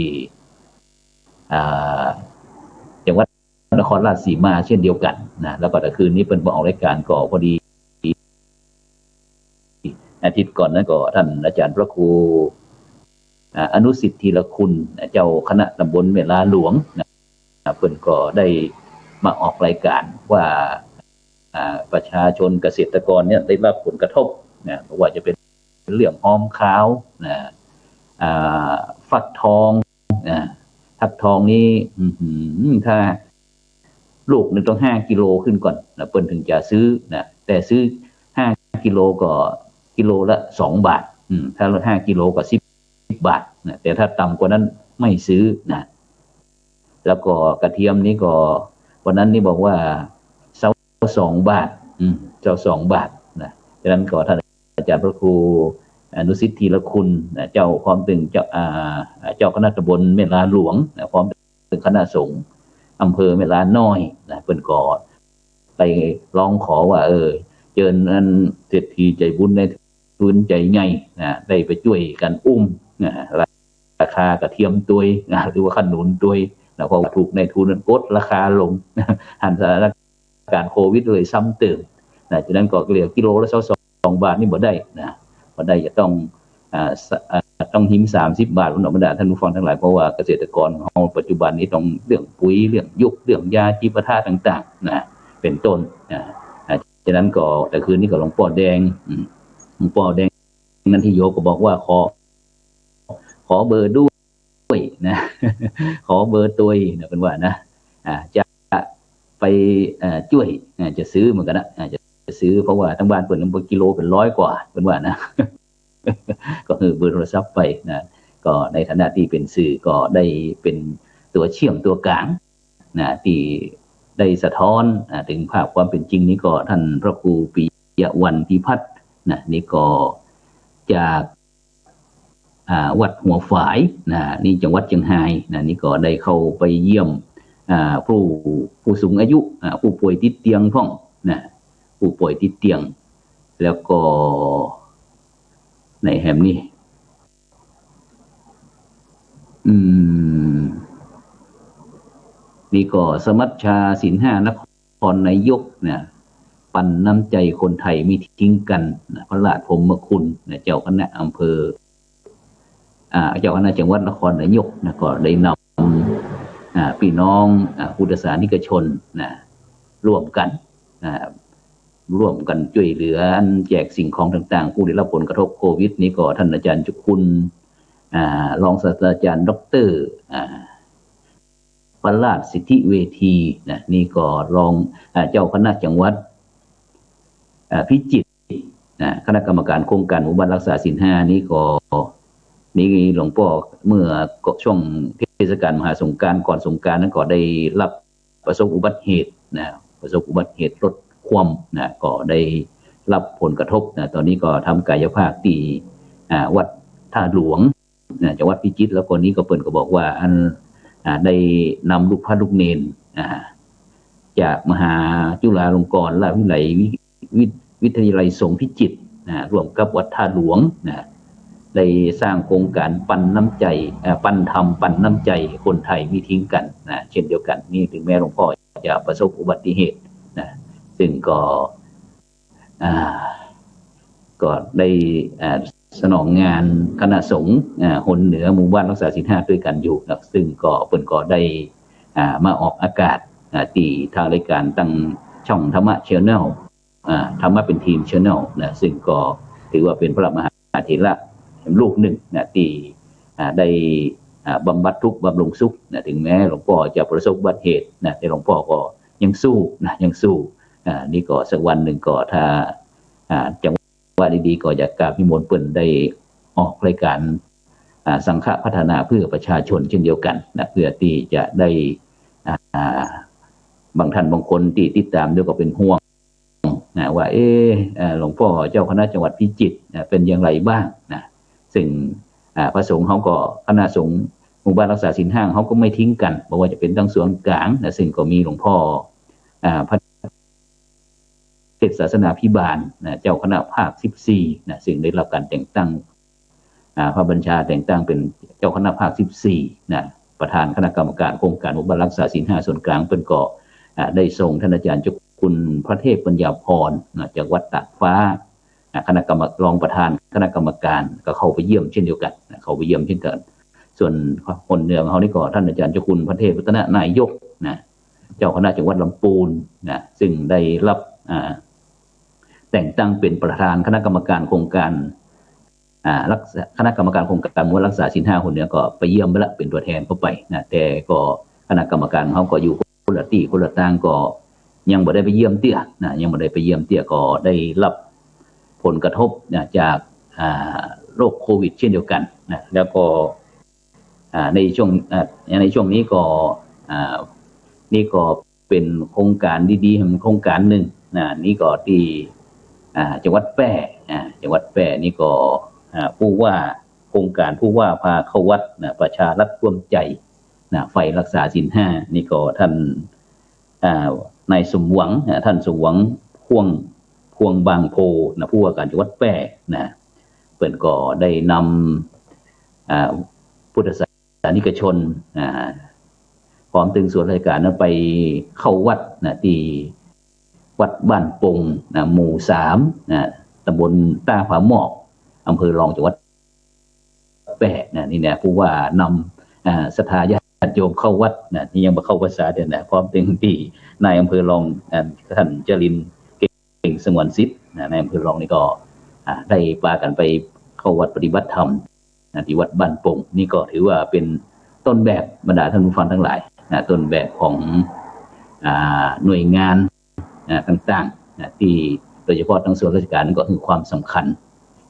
อ่า จังหวัดนครราชสีมาเช่นเดียวกั๋น นะ แล้วก็ตะคืนนี้เปิ้นมาออกรายก๋านก็พอดี อาทิตย์ก่อนนั้นก็ต้านอาจ๋ารย์พระครู อ่า อนุสิทธิ์ธีรคุณ เจ้าคณะตำบลแม่ลาหลวง นะ เปิ้นก็ได้มาออกรายก๋านว่า อ่า ประชาชนเกษตรกรเนี่ยได้รับผลกระทบ นะ บ่ว่าจะเป๋นเรื่องหอมขาว นะ อ่า ฟักทอง นะ ฟักทองนี่ อื้อหือ ถ้าลูกหนึ่งต้องห้ากิโลขึ้นก่อน นะ เปิ้นถึงจะซื้อ นะ แต่ซื้อห้ากิโลก็กิโลละสองบาท อืม ถ้าห้ากิโลก็สิบบาท นะ แต่ถ้าต่ำกว่านั้นไม่ซื้อ นะ แล้วก็กระเทียมนี่ก็ วันนั้นนี่บอกว่าเซาสองบาท อืม เซาสองบาท นะ ฉะนั้นก็ต้านอาจ๋ารย์พระครู อนุสิทธิ์ธีรคุณ นะ เจ้า พร้อมตึงเจ้า อ่า เจ้าคณะตำบลแม่ลาหลวง นะ พร้อมตึงคณะสงฆ์อำเภอแม่ลาน้อย นะ เปิ้นก็ไปฮ้องขอว่า เออ เจิญอันเศรษฐีใจ๋บุญนายทุนใจ๋ใหญ่ นะ ได้ไปจ้วยกั๋นอุ้ม นะ ราคากระเทียมตวย นะ หรือว่าขนุนตวย นะ เพราะว่าถูกนายทุนนั้นกดราคาลง หันสถานก๋ารณ์โควิดเลยซ้ำเติม นะ ฉะนั้นก็เหลือกิโลละเซาสองบาทนี่บ่ได้ นะ บ่ได้ จะต้อง อ่า ส- อ่า ต้องหื้มสามสิบบาทพุ้นเนาะ บรรดาท่านผู้ฟังตังหลาย เพราะว่าเกษตรกรของเฮาปัจจุบันนี้ต้องเรื่องปุ๋ย เรื่องยุก เรื่องยาจีปาถะต่างๆ นะ เป๋นต้น นะ อ่า ฉะนั้นก็ตะคืนนี้ก็หลวงป้อแดง อืม หลวงป้อแดงนันทิโยก็บอกว่าขอ ขอเบอร์ด้วยนะ ขอเบอร์ตวยนะ เปิ้นว่านะ อ่า จะไป เอ่อ จ้วย อ่า จะซื้อเหมือนกั๋นนะ อ่า จะซื้อ เพราะว่าตังบ้านเปิ้นกิโลเป๋นร้อยกว่า เปิ้นว่านะ ก็หื้อเบอร์โทรศัพท์ไปนะ ก็ในฐานะตี้เป๋นสื่อก็ได้เป๋นตั๋วเชื่อมตั๋วก๋างนะ ตี้ได้สะท้อน อ่า เถิงภาพความเป๋นจริงนี่ก็ต้านพระครูปิยะวรรณพิพัฒน์นะ นี่ก็จาก อ่า วัดหัวฝายนะ นี่จังหวัดเจียงฮายนะ นี่ก็ได้เข้าไปเยี่ยม อ่า ผู้ ผู้สูงอายุ อ่า ผู้ป่วยติดเตียงพ่องนะ ผู้ป่วยติดเตียง แล้วก็ในแหมนี่ อืม นี่ก็สมัชชาศีลห้านครนายกนะ ปันน้ำใจ๋คนไทยไม่ทิ้งกั๋นนะ พระราชพรหมคุณนะ เจ้าคณะอำเภอ อ่า เจ้าคณะจังหวัดนครนายกนะ ก็ได้นำ อ่า ปี้น้อง อ่า พุทธศาสนิกชนนะ ร่วมกั๋น อ่า ร่วมกั๋นจ้วยเหลือ อันแจกสิ่งของต่างๆ ผู้ได้รับผลกระทบโควิด นี่ก็ต้านอาจ๋ารย์จุคุณ อ่า รองศาสตราจ๋ารย์ด็อกเตอร์ อ่า ประหลาดสิทธิเวทีนะ นี่ก็รอง อ่า เจ้าคณะจังหวัด อ่า พิจิตรนะ คณะกรรมการโครงก๋านหมู่บ้านรักษาศีลห้านี่ก็ นี่หลวงป้อเมื่อก็ช่วงเทศกาลมหาสงกรานต์ ก่อนสงกรานต์นั้นก็ได้รับประสบอุบัติเหตุนะ ประสบอุบัติเหตุรถคว่ำนะ ก็ได้รับผลกระทบนะ ต๋อนนี้ก็ทำกายภาพตี้ อ่า วัดท่าหลวง นะ จังหวัดพิจิตร แล้วก็นี้ก็เปิ้นก็บอกว่าอัน อ่า ได้นำลูกพระลูกเณร อ่า จากมหาจุฬาลงกรณราชวิทยาลัย วิ- วิ- วิทยาลัยสงฆ์พิจิตรนะ ร่วมกับวัดท่าหลวงนะ ได้สร้างโครงก๋านปันน้ำใจ๋ อ่า ปันธรรมปันน้ำใจ๋คนไทยไม่ทิ้งกั๋นนะ เช่นเดียวกั๋น นี่เถิงแม้หลวงป้อจะประสบอุบัติเหตุนะ ซึ่งก็ อ่า ก็ได้ อ่า สนองงานคณะสงฆ์ อ่า หนเหนือหมู่บ้านรักษาศีลห้าตวยกั๋นอยู่นะ ซึ่งก็เปิ้นก็ได้ อ่า มาออกอากาศ อ่า ตี้ทางรายก๋านตางช่องธรรมะแชนแนล อ่า ธรรมะเป๋นธรรมแชนแนลนะ ซึ่งก็ถือว่าเป๋นพระมหาเถระรูปนึ่งนะ ตี้ อ่า ได้ อ่า บำบัดทุกข์บำรุงสุขนะ เถิงแม้หลวงป้อจะประสบอุบัติเหตุนะ แต่หลวงป้อก็ยังสู้นะ ยังสู้ อ่า นี่ก็สักวันนึ่งก็ถ้า อ่า จัง วะดีๆ ก็อยากกราบนิมนต์เปิ้นได้ออกรายการ อ่า สังฆะพัฒนาเพื่อประชาชนเช่นเดียวกั๋นนะ เพื่อตี้จะได้ อ่า บางท่านบางคนตี้ติดต๋ามแล้วก็เป๋นห่วงนะ ว่า เอ๊ะ เอ่อ หลวงป้อเจ้าคณะจังหวัดพิจิตรนะ เป๋นอย่างไรบ้างนะ ซึ่ง อ่า พระสงฆ์เฮาก็ คณะสงฆ์หมู่บ้านรักษาศีลห้าเฮาก็ไม่ทิ้งกั๋น บ่ว่าจะเป๋นตังส่วนก๋างนะ ซึ่งก็มีหลวงป้อ อ่า พระ เทพศาสนาภิบาลนะ เจ้าคณะภาคสิบสี่นะ ซึ่งได้รับก๋านแต่งตั้ง อ่า พระบัญชาแต่งตั้งเป๋นเจ้าคณะภาคสิบสี่นะ ประธานคณะกรรมการโครงก๋านหมู่บ้านรักษาศีลห้าส่วนก๋าง เปิ้นก็ อ่า ได้ส่งต้านอาจ๋ารย์เจ้าคุณพระเทพปัญญาพรนะ จากวัดตากฟ้า อ่า คณะกรรม- รองประธานคณะกรรมการก็เข้าไปเยี่ยมเช่นเดียวกั๋นนะ เข้าไปเยี่ยมเช่นกั๋น ส่วนคนเหนือของเฮานี่ก็ต้านอาจ๋ารย์เจ้าคุณพระเทพรัตนนายกนะ เจ้าคณะจังหวัดลำปูนนะ ซึ่งได้รับ อ่า แต่งตั้งเป๋นประธานคณะกรรมการโครงก๋าน อ่า รักษา- คณะกรรมการโครงก๋านหมู่บ้านรักษาศีลห้าคนเหนือก็ไปเยี่ยมไปละ เป๋นตั๋วแทนเข้าไปนะ แต่ก็คณะกรรมการเฮาก็อยู่คนละตี้คนละตาง ก็ยังบ่ได้ไปเยี่ยมเตื้อนะ ยังบ่ได้ไปเยี่ยมเตื้อ ก็ได้รับผลกระทบนะ จาก อ่า โรคโควิดเช่นเดียวกั๋นนะ แล้วก็ อ่า ในช่วง อ่า ในช่วงนี้ก็ อ่า นี่ก็เป๋นโครงก๋านดีๆ โครงก๋านนึ่งนะ นี่ก็ตี้ อ่า จังหวัดแพร่ อ่า จังหวัดแพร่นี่ก็ อ่า ผู้ว่า โครงก๋านผู้ว่าพาเข้าวัดนะ ประชารัฐร่วมใจ๋นะ ฝ่ายรักษาศีลห้า นี่ก็ต้าน อ่า นายสมหวังนะ ต้านสมหวัง พ่วง- พ่วงบางโพนะ ผู้ว่าก๋านจังหวัดแพร่นะ เปิ้นก็ได้นำ อ่า พุทธศาสนิกชน อ่า พร้อมตึงส่วนราชก๋านนั้นไปเข้าวัดนะ ตี้วัดบ้านปงนะ หมู่สามนะ ตำบลต้าผาหมอก อำเภอรอง จังหวัดแพร่นะ นี่นะ ผู้ว่านำ อ่า ศรัทธาญาติโยมเข้าวัดนะ นี่ยังบ่เข้าพรรษาเตื้อนะ พร้อมตึงตี้นายอำเภอรอง อ่า ต้านจรินทร์ เก่งสงวนสิทธิ์นะ นายอำเภอรองนี่ก็ อ่า ได้ปากั๋นไปเข้าวัดปฏิบัติธรรมนะ ตี้วัดบ้านปง นี่ก็ถือว่าเป๋นต้นแบบบรรดาต้านผู้ฟังตังหลายนะ ต้นแบบของ อ่า หน่วยงานนะ ต่างๆ นะ ตี้โดยเฉพาะตังส่วนราชก๋านนั้นก็หื้อความสำคัญ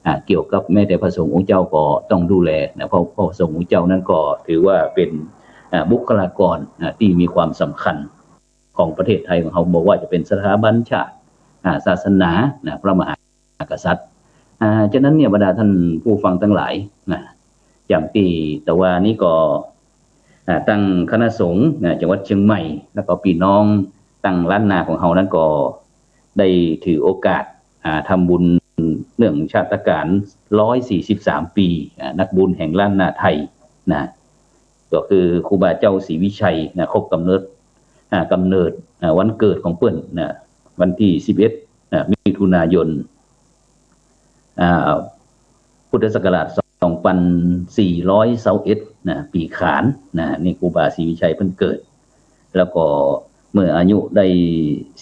อ่า เกี่ยวกับแม้แต่พระสงฆ์องค์เจ้าก็ต้องดูแลนะ เพราะพระสงฆ์องค์เจ้านั้นก็ถือว่าเป๋น อ่า บุคลากรนะ ตี้มีความสำคัญ ของประเทศไทยของเฮา บ่ว่าจะเป๋นสถาบันชาติ อ่า ศาสนานะ พระมหากษัตริย์ อ่า ฉะนั้นเนี่ย บรรดาต้านผู้ฟังตังหลายนะ อย่างตี้ตะวานี้ก็ อ่า ตังคณะสงฆ์นะ จังหวัดเชียงใหม่ แล้วก็ปี้น้องตังล้านนาของเฮานั้นก็ได้ถือโอกาส อ่า ทำบุญเนื่องชาตกาลร้อยสี่สิบสามปี๋ อ่า นักบุญแห่งล้านนาไทยนะ ก็คือครูบาเจ้าศรีวิชัยนะ ครบก๋ำเนิด อ่า ก๋ำเนิด อ่า วันเกิดของเปิ้นนะ วันตี้สิบเอ็ด อ่า มิถุนายน อ่า พุทธศักราชสองปันสี่ร้อยซาวเอ็ดนะ ปี๋ขานนะ นี่ครูบาศรีวิชัยเปิ้นเกิด แล้วก็เมื่ออายุได้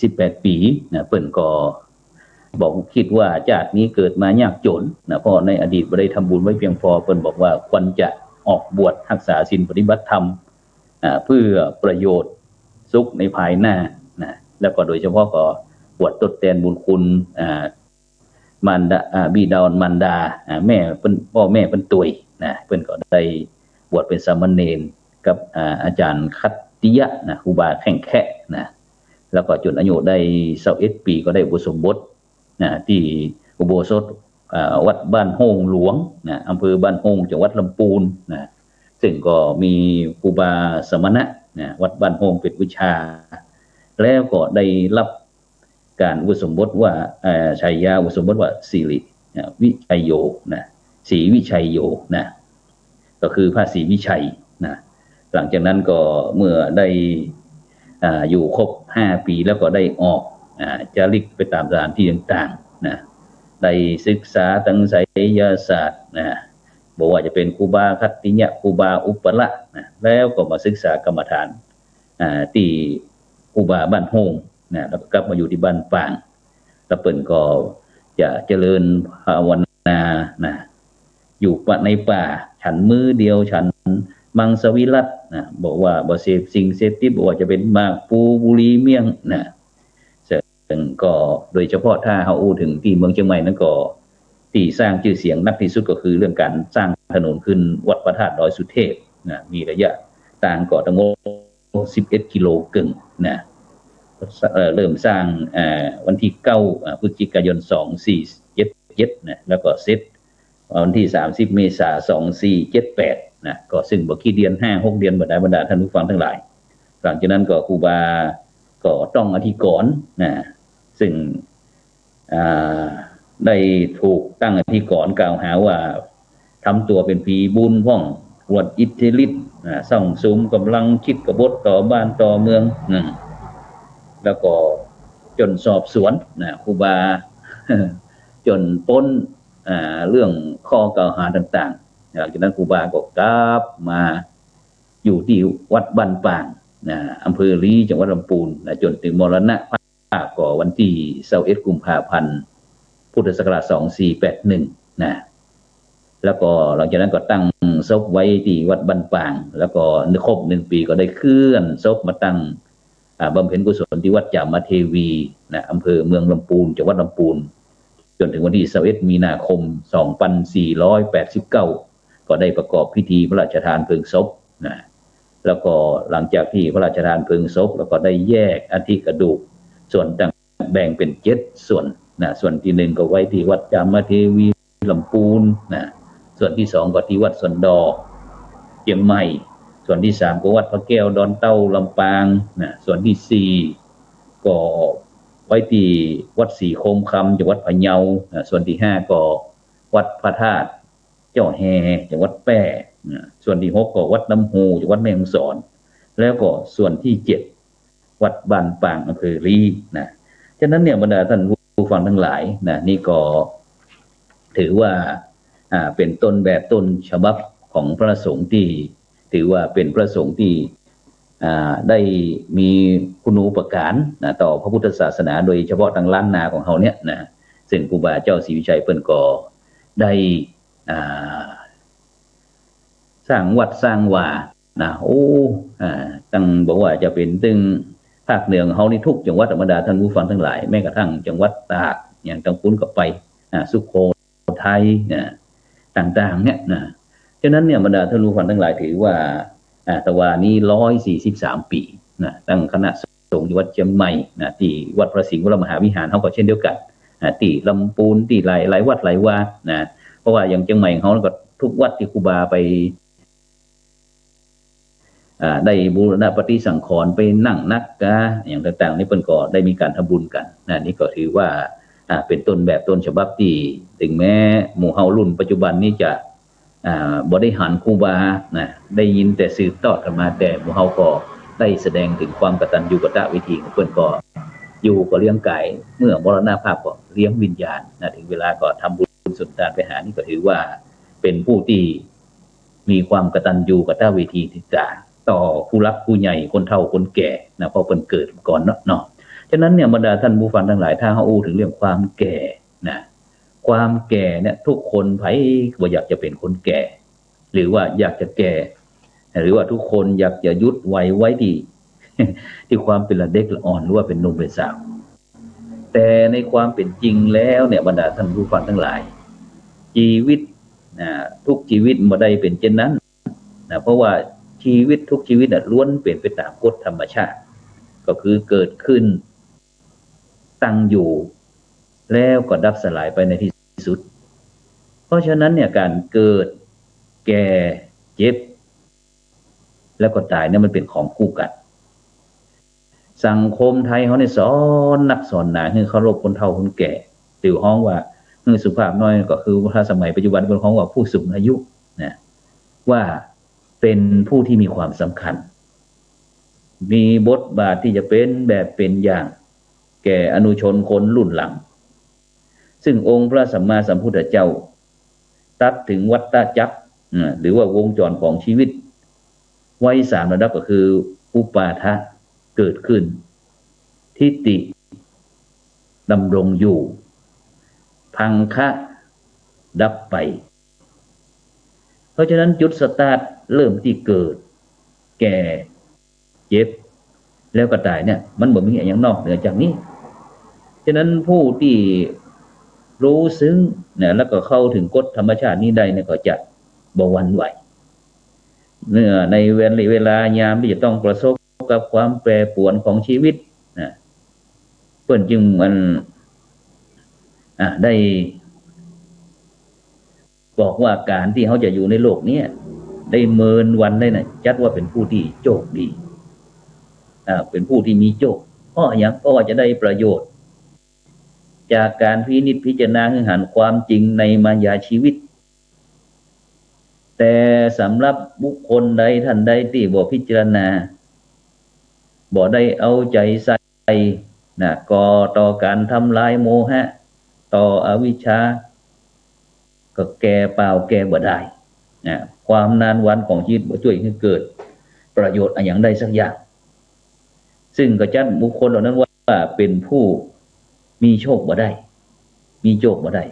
สิบแปดปี๋นะ เปิ้นก็บอก "คิดว่าจาตินี้เกิดมายากจ๋นนะ เพราะในอดีตบ่ได้ทำบุญไว้เพียงพอ" เปิ้นบอกว่าควรจะออกบวชรักษาศีลปฏิบัติธรรม อ่า เพื่อประโยชน์สุขในภายหน้านะ แล้วก็โดยเฉพาะก็บวชตดแตนบุญคุณ อ่า มารดา อ่า บิดามารดา อ่า แม่เปิ้น ป้อแม่เปิ้นตวยนะ เปิ้นก็ได้บวชเป๋นสามเณรกับ อ่า อาจ๋ารย์คัตติยะนะ ครูบาแข้งแคะนะ แล้วก็จ๋นอายุได้ซาวเอ็ดปี๋ก็ได้อุปสมบทนะ ตี้อุโบสถ อ่า วัดบ้านโฮ่งหลวงนะ อำเภอบ้านโฮ่ง จังหวัดลำปูนนะ ซึ่งก็มีครูบาสมณะนะ วัดบ้านโฮ่งเป๋นอุปัชฌาย์ แล้วก็ได้รับ ก๋านอุปสมบทว่า เอ่อ ฉายาอุปสมบทว่าสิริ นะ วิชัยโย นะ ศรีวิชัยโย นะ ก็คือพระศรีวิชัย นะ หลังจากนั้นก็เมื่อได้ อ่า อยู่ครบห้าปี๋แล้วก็ได้ออก อ่า จาริกไปต๋ามสถานตี้ต่างๆ นะ ได้ศึกษาตังไสยศาสตร์ นะ บ่ว่าจะเป๋นครูบาคัตติยะ ครูบาอุปละ นะ แล้วก็มาศึกษากรรมฐาน อ่า ตี้ครูบาบ้านโฮ่ง นะ แล้วก็กลับมาอยู่ตี้บ้านปาง แล้วเปิ้นก็จะเจริญภาวนา นะ อยู่ป่า ในป่า ฉันมื้อเดียว ฉันมังสวิรัติ นะ บอกว่าบ่เสพสิ่งเสพติด บ่ว่าจะเป๋นหมาก ปู บุหรี่ เmiesยง นะ ซึ่งก็โดยเฉพาะถ้าเฮาอู้เถิงตี้เมืองเจียงใหม่นั้นก็ ตี้สร้างจื้อเสียงนักตี้สุดก็คือเรื่องก๋านสร้างถนนขึ้นวัดพระธาตุดอยสุเทพนะ มีระยะตางก็ตังหมดสิบเอ็ดกิโลเกิ่งนะ เอ่อ เริ่มสร้าง อ่า วันตี้เก้า อ่า พฤศจิกายน สองสี่เจ็ดเจ็ดนะ แล้วก็เสร็จวันตี้สามสิบเมษา สองสี่เจ็ดแปดนะ ก็ซึ่งบ่กี่เดือน ห้าหกเดือนบ่ได้ บรรดาท่านผู้ฟังตังหลาย หลังจากนั้นก็ครูบาก็ต้องอธิกรณ์นะ ซึ่ง อ่า ได้ถูกตั้งอธิกรณ์กล่าวหาว่าทำตั๋วเป๋นผีบุญพ่อง อวดอิทธิฤทธิ์ อ่า ซ่องสุมก๋ำลังคิดกบฏต่อบ้านต่อเมือง อืม แล้วก็จนสอบสวนนะ ครูบา จนป๊น อ่า เรื่องข้อกล่าวหาต่างๆ หลังจากนั้นครูบาก็กลับมาอยู่ตี้วัดบ้านป่างนะ อำเภอลี้ จังหวัดลำปูนนะ จนเถิงมรณภาพก็วันตี้ซาวเอ็ดกุมภาพันธ์ พุทธศักราช สองสี่แปดหนึ่งนะ แล้วก็หลังจากนั้นก็ตั้งศพไว้ตี้วัดบ้านป่าง แล้วก็ครบหนึ่งปี๋ก็ได้เคลื่อนศพมาตั้ง อ่า บำเพ็ญกุศลตี้วัดจามเทวีนะ อำเภอเมืองลำปูน จังหวัดลำปูน จนเถิงวันตี้ซาวเอ็ดมีนาคม สองพันสี่ร้อยแปดสิบเก้า ก็ได้ประกอบพิธีพระราชทานเพลิงศพนะ แล้วก็หลังจากตี้พระราชทานเพลิงศพ แล้วก็ได้แยกอัฐิกระดูกส่วนต่างแบ่งเป๋นเจ็ดส่วนนะ ส่วนตี้หนึ่งก็ไว้ตี้วัดจามเทวี ลำปูนนะ ส่วนตี้สองก็ตี้วัดสวนดอก เจียงใหม่ ส่วนตี้สามก็วัดพระแก้วดอนเต้า ลำปางนะ ส่วนตี้สี่ก็ไว้ตี้วัดศรีโคมคำ จังหวัดพะเยานะ ส่วนตี้ห้าก็วัดพระธาตุเจ้าแฮ จังหวัดแป้นะ ส่วนตี้หกก็วัดน้ำฮู จังหวัดแม่ฮ่องสอน แล้วก็ส่วนตี้เจ็ด วัดบ้านป่าง อำเภอลี้นะ ฉะนั้นเนี่ย บรรดาท่านผู้ฟังตังหลายนะ นี่ก็ถือว่า อ่า เป๋นต้นแบบต้นฉบับของพระสงฆ์ตี้ ถือว่าเป๋นพระสงฆ์ตี้ อ่า ได้มีคุณูปการนะ ต่อพระพุทธศาสนา โดยเฉพาะตางล้านนาของเฮาเนี่ยนะ ซึ่งครูบาเจ้าศรีวิชัยเปิ้นก็ได้ อ่า สร้างวัดสร้างวานะ โอ้ อ่า ตั้งบ่ว่าจะเป๋นตึงภาคเหนือของเฮานี่ทุกจังหวัด บรรดาท่านผู้ฟังตังหลาย แม้กระทั่งจังหวัดตาก อย่างตางปู๊นก็ไป อ่า สุโขทัยนะ ต่างๆ เนี่ยนะ ฉะนั้นเนี่ย บรรดาท่านผู้ฟังตังหลาย ถือว่า อ่า ตะวานี้ร้อยสี่สิบสามปี๋นะ ตั้งคณะสงฆ์จังหวัดเจียงใหม่นะ ตี้วัดพระสิงห์วรมหาวิหารเฮาก็เช่นเดียวกั๋นนะ ตี้ลำปูน ตี้หลาย หลายวัดหลายวานะ เพราะว่าอย่างเจียงใหม่ของเฮาก็ทุกวัดตี้ครูบาไป อ่า ได้บูรณะปฏิสังขรณ์ ไปนั่งนักกา อย่างต่างๆ นี่เปิ้นก็ได้มีก๋านทำบุญกั๋นนะ นี่ก็ถือว่า อ่า เป๋นต้นแบบต้นฉบับตี้ ถึงแม้หมู่เฮารุ่นปัจจุบันนี้จะ อ่า บ่ได้หันครูบานะ ได้ยินแต่สืบทอดกั๋นมา แต่หมู่เฮาก็ได้แสดงเถิงความกตัญญูกตเวทีของเปิ้น ก็อยู่ก็เลี้ยงก๋าย เมื่อมรณภาพก็เลี้ยงวิญญาณนะ ถึงเวลาก็ทำบุญสุนทานไปหา นี่ก็ถือว่าเป๋นผู้ตี้ มีความกตัญญูกตเวทีติตา ต่อผู้หลักผู้ใหญ่ คนเฒ่าคนแก่นะ เพราะเปิ้นเกิดก่อนเนาะ เนาะ ฉะนั้นเนี่ย บรรดาท่านผู้ฟังตังหลาย ถ้าเฮาอู้เถิงเรื่องความแก่นะ ความแก่เนี่ย ทุกคนใผก็บ่อยากจะเป๋นคนแก่ หรือว่าอยากจะแก่ หรือว่าทุกคนอยากจะหยุดวัยไว้ตี้ ตี้ความเป๋นละเด็กละอ่อน หรือว่าเป๋นหนุ่มเป๋นสาว แต่ในความเป๋นจริงแล้วเนี่ย บรรดาท่านผู้ฟังตังหลาย จีวิตนะ ทุกจีวิตบ่ได้เป๋นเจ้นนั้นนะ เพราะว่าจีวิตทุกจีวิตน่ะ ล้วนเป๋นไปต๋ามกฎธรรมชาติ ก็คือเกิดขึ้น ตั้งอยู่ แล้วก็ดับสลายไปในที่สุด เพราะฉะนั้นเนี่ย ก๋านเกิด แก่ เจ็บ แล้วก็ต๋ายเนี่ย มันเป๋นของคู่กั๋น สังคมไทยเฮาเนี่ยสอนนักสอนหนาหื้อเคารพคนเฒ่าคนแก่ หรือฮ้องว่าหื้อสุภาพหน้อย ก็คือถ้าสมัยปัจจุบันเปิ้นฮ้องว่าผู้สูงอายุนะ ว่าเป๋นผู้ตี้มีความสำคัญ มีบทบาทตี้จะเป๋นแบบเป๋นอย่างแก่อนุชนคนรุ่นหลัง ซึ่งองค์พระสัมมาสัมพุทธเจ้าตรัสเถิงวัฏจักร อ่า หรือว่าวงจรของจีวิต ไว้สามระดับ ก็คือ อุปาทะ เกิดขึ้น ทิฏฐิ ดำรงอยู่ พังคะ ดับไป เพราะฉะนั้นจุดสตาร์ทเริ่มตี้เกิด แก่ เจ็บ แล้วก็ต๋ายเนี่ย มันบ่มีอะหยังนอกเหนือจากนี้ ฉะนั้นผู้ตี้ รู้ซึ้งนะ แล้วก็เข้าถึงกฎธรรมชาตินี้ได้เนี่ย ก็จะบ่หวั่นไหว เมื่อในเวลา เวลายามตี้จะต้องประสบกับความแปรปรวนของชีวิตนะ เปิ้นจึงมัน อ่า ได้บอกว่าก๋านตี้เฮาจะอยู่ในโลกเนี้ยได้เมินวันได้น่ะ จัดว่าเป๋นผู้ตี้โจคดี อ่า เป๋นผู้ตี้มีโจค เพราะอะหยัง เพราะว่าจะได้ประโยชน์ จากก๋านพินิจพิจารณาหื้อหันความจริงในมายาชีวิต แต่สำหรับบุคคลใดท่านใดตี้บ่พิจารณา บ่ได้เอาใจ๋ใส่นะ ก่อต่อก๋านทำลายโมหะ ต่ออวิชชา ก็แก่เปล่าแก่บ่ได้นะ ความนานวันของชีวิตบ่จ้วยหื้อเกิดประโยชน์อะหยังได้สักอย่าง ซึ่งก็จัดบุคคลเหล่านั้นว่าเป๋นผู้มีโจคบ่ได้ มีโจคบ่ได้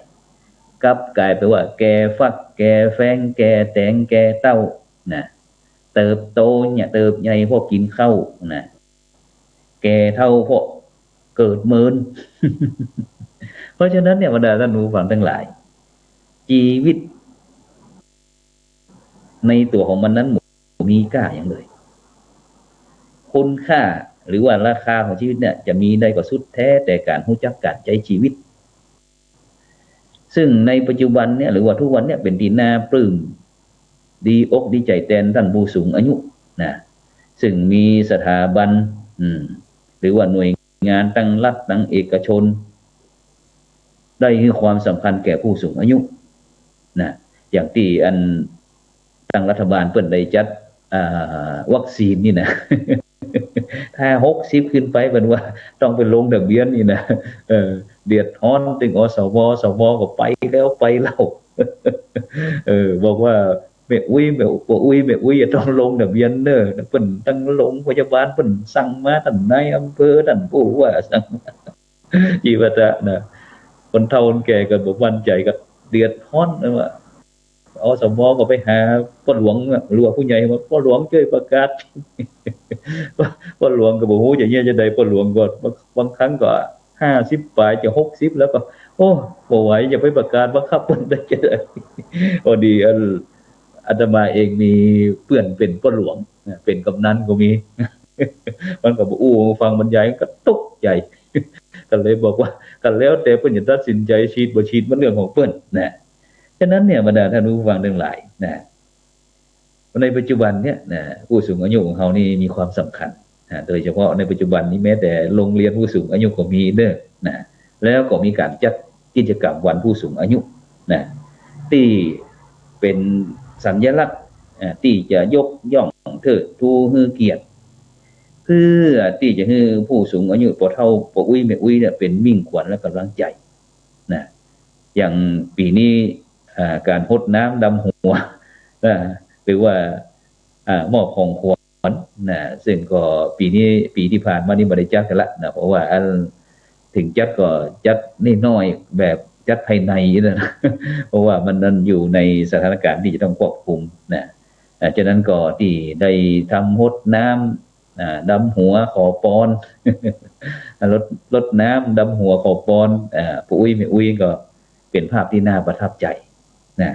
กลับก๋ายไปว่าแก่ฟัก แก่แฟง แก่แต๋ง แก่เต้านะ เติบโตเนี่ย เติบใหญ่เพราะกิ๋นข้าวนะ แก่เฒ่าเพราะเกิดเมิน เพราะฉะนั้นเนี่ย บรรดาท่านผู้ฟังตังหลาย จีวิตในตั๋วของมันนั้นบ่มีก้าหยังเลย คุณค่าหรือว่าราคาของจีวิตเนี่ย จะมีได้ก็สุดแท้แต่ก๋านฮู้จักก๋านใจ๊จีวิต ซึ่งในปัจจุบันเนี่ย หรือว่าทุกวันเนี่ย เป๋นตี้น่าปลื้ม ดีอกดีใจ๋แตนต้านผู้สูงอายุนะ ซึ่งมีสถาบัน อืม หรือว่าหน่วยงานตังรัฐตังเอกชน ได้หื้อความสำคัญแก่ผู้สูงอายุนะ อย่างตี้อัน ตังรัฐบาลเปิ้นได้จัด อ่า วัคซีนนี่นะ ถ้าหกสิบขึ้นไปเปิ้นว่าต้องไปลงทะเบียนนี่นะ เออ เดือดฮ้อน ตึง อสม อสม ก็ไปแล้วไปเล่า เออ บอกว่า แม่อุ๊ย แม่ ป้ออุ๊ย แม่อุ๊ย จะต้องลงทะเบียนเน่อ เปิ้นตังโรงพยาบาลเปิ้นสั่งมา ต้านนายอำเภอ ต้านผู้ว่าสั่งมา จีว่าจะนะ คนเฒ่าคนแก่ก็บ่มั่นใจ๋ ก็เดือดฮ้อนนะว่า อสม ก็ไปหาป้อหลวงอะ หรือว่าผู้ใหญ่ว่า ป้อหลวงจ้วยประกาศ ป้อหลวงก็บ่ฮู้จะเยียะจาใด ป้อหลวงก็บาง บางครั้งก็ห้าสิบป๋าย จะหกสิบแล้วก็ โอ้ บ่ไหว จะไปประกาศบังคับเปิ้นได้จาใด พอดีอัน อาตมาเองมีเปื้อนเป๋นป้อหลวงนะ เป๋นกำนันก็มี มันก็บ่อู้ฟังบรรยาย ก็ตกใจ๋ ก็เลยบอกว่า ก็แล้วแต่เปิ้นจะตัดสินใจ๋ ฉีดบ่ฉีดมันเรื่องของเปิ้นนะ ฉะนั้นเนี่ย บรรดาท่านผู้ฟังตังหลายนะ ในปัจจุบันเนี่ยนะ ผู้สูงอายุของเฮานี่มีความสำคัญนะ โดยเฉพาะในปัจจุบันนี้แม้แต่โรงเรียนผู้สูงอายุก็มีเน่อนะ แล้วก็มีก๋านจัดกิจกรรมวันผู้สูงอายุนะ ตี้เป๋นสัญลักษณ์ อ่า ตี้จะยกย่องเทิดทูหื้อเกียรติ เพื่อตี้จะหื้อผู้สูงอายุ ป้อเฒ่า ป้ออุ๊ย แม่อุ๊ยเนี่ย เป๋นมิ่งขวัญและกำลังใจ๋นะ อย่างปี๋นี้ อ่า ก๋านฮดน้ำดำหัว อ่า หรือว่า อ่า มอบของขวัญนะ ซึ่งก็ปี๋นี้ ปี๋ตี้ผ่านมานี่บ่ได้จัดกั๋นละนะ เพราะว่าอัน เถิงจัดก็จัดน้อยๆ แบบจัดภายในนะ เพราะว่ามัน มันอยู่ในสถานการณ์ตี้จะต้องควบคุมนะ อ่า ฉะนั้นก็ตี้ได้ทำฮดน้ำ อ่า ดำหัวขอปอน รด รดน้ำดำหัวขอปอน อ่า ป้ออุ๊ย แม่อุ๊ย ก็เป๋นภาพตี้น่าประทับใจ๋นะ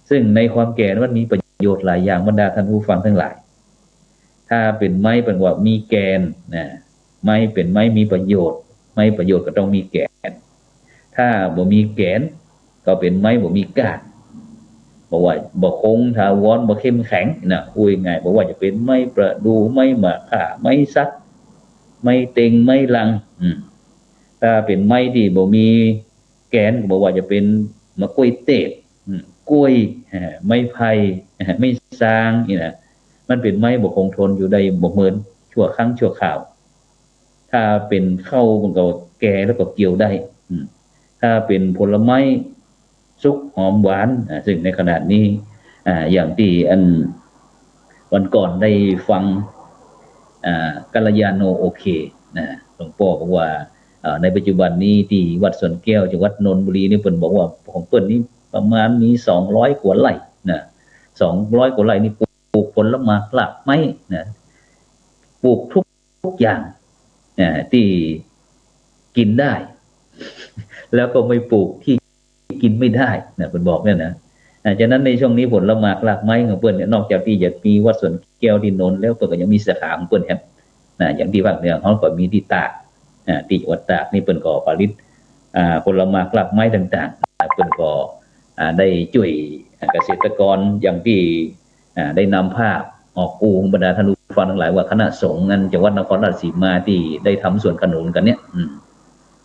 ซึ่งในความแก่มันมีประโยชน์หลายอย่าง บรรดาท่านผู้ฟังตังหลาย ถ้าเป๋นไม้เปิ้นว่ามีแก่นนะ ไม้เป๋นไม้มีประโยชน์ ไม้ประโยชน์ก็ต้องมีแก่น ถ้าบ่มีแก่น ก็เป๋นไม้บ่มีก้าน บ่ว่า บ่คงถาวร บ่เข้มแข็งนะ อู้ง่ายๆ บ่ว่าจะเป๋นไม้ประดู่ ไม้หมากฆ่า ไม้สัก ไม้เต็ง ไม้ลัง อืม ถ้าเป๋นไม้ตี้บ่มีแก่น ก็บ่ว่าจะเป๋นหมากกล้วยเทศ อืม กล้วย อ่า ไม้ไผ่ อ่า ไม้ซางนี่นะ มันเป๋นไม้บ่คงทน อยู่ได้บ่เมิน ชั่วครั้งชั่วคราว ถ้าเป๋นข้าวมันก็แก่แล้วก็เกี่ยวได้ อืม ถ้าเป๋นผลไม้สุกหอมหวาน อ่า ซึ่งในขณะนี้ อ่า อย่างตี้อันวันก่อนได้ฟัง อ่า กัลยาโณโอเคนะ หลวงป้อบอกว่า อ่า ในปัจจุบันนี้ตี้วัดสวนแก้ว จังหวัดนนทบุรีนี่ เปิ้นบอกว่าของเปิ้นนี่ประมาณมีสองร้อยกว่าไร่นะ สองร้อยกว่าไร่นี่ปลูกผลหมากรากไม้นะ ปลูกทุก ทุกอย่าง อ่า ตี้กิ๋นได้ แล้วก็ไม่ปลูกขี้ กินไม่ได้นะ เปิ้นบอกเนี่ยนะ อ่า ฉะนั้นในช่วงนี้ผลหมากรากไม้ของเปิ้นเนี่ย นอกจากตี้จะมีวัดสวนแก้วตี้โน้นแล้ว เปิ้นก็ยังมีสาขาของเปิ้นแหมนะ อย่างตี้ภาคเหนือเฮาก็มีตี้ตาก อ่า ตี้จังหวัดตากนี่เปิ้นก็ผลิต อ่า ผลหมากรากไม้ต่างๆ เปิ้นก็ อ่า ได้จ้วย อ่า เกษตรกรอย่างตี้ อ่า ได้นำภาพออกอู้บรรดาท่านผู้ฟังตังหลายว่าคณะสงฆ์อันจังหวัดนครราชสีมาตี้ได้ทำสวนขนุนกั๋นเนี่ย อืม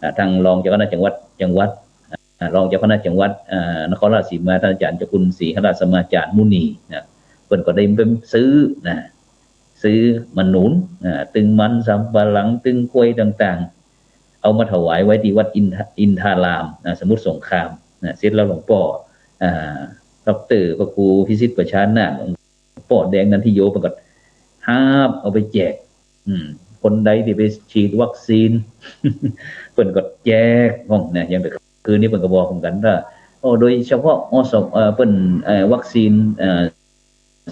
อ่า ตางรองเจ้าคณะจังหวัด จังหวัด อ่า รองเจ้าคณะจังหวัด อ่า นครราชสีมา ท่านอาจารย์เจ้าคุณศรีหราชสมาจารมุนีนะ เปิ้นก็ได้ไปซื้อนะ ซื้อขนุน อ่า ตึงมันสำปะหลัง ตึงกล้วยต่างๆ เอามาถวายไว้ตี้วัดอินท อินทาราม อ่า สมุทรสงครามนะ เสร็จแล้วหลวงป้อ อ่า ด็อกเตอร์พระครูพิสิทธิ์ประชานาถ หลวงป้อแดงนันทิโย เปิ้นก็หาบเอาไปแจก อืม คนใดตี้ไปฉีดวัคซีน เปิ้นก็แจกพ่องนะ อย่างแต่คืนนี้เปิ้นก็บอกเหมือนกั๋นว่า โอ้ โดยเฉพาะ อสม เอ่อ เปิ้น เอ่อ วัคซีน เอ่อ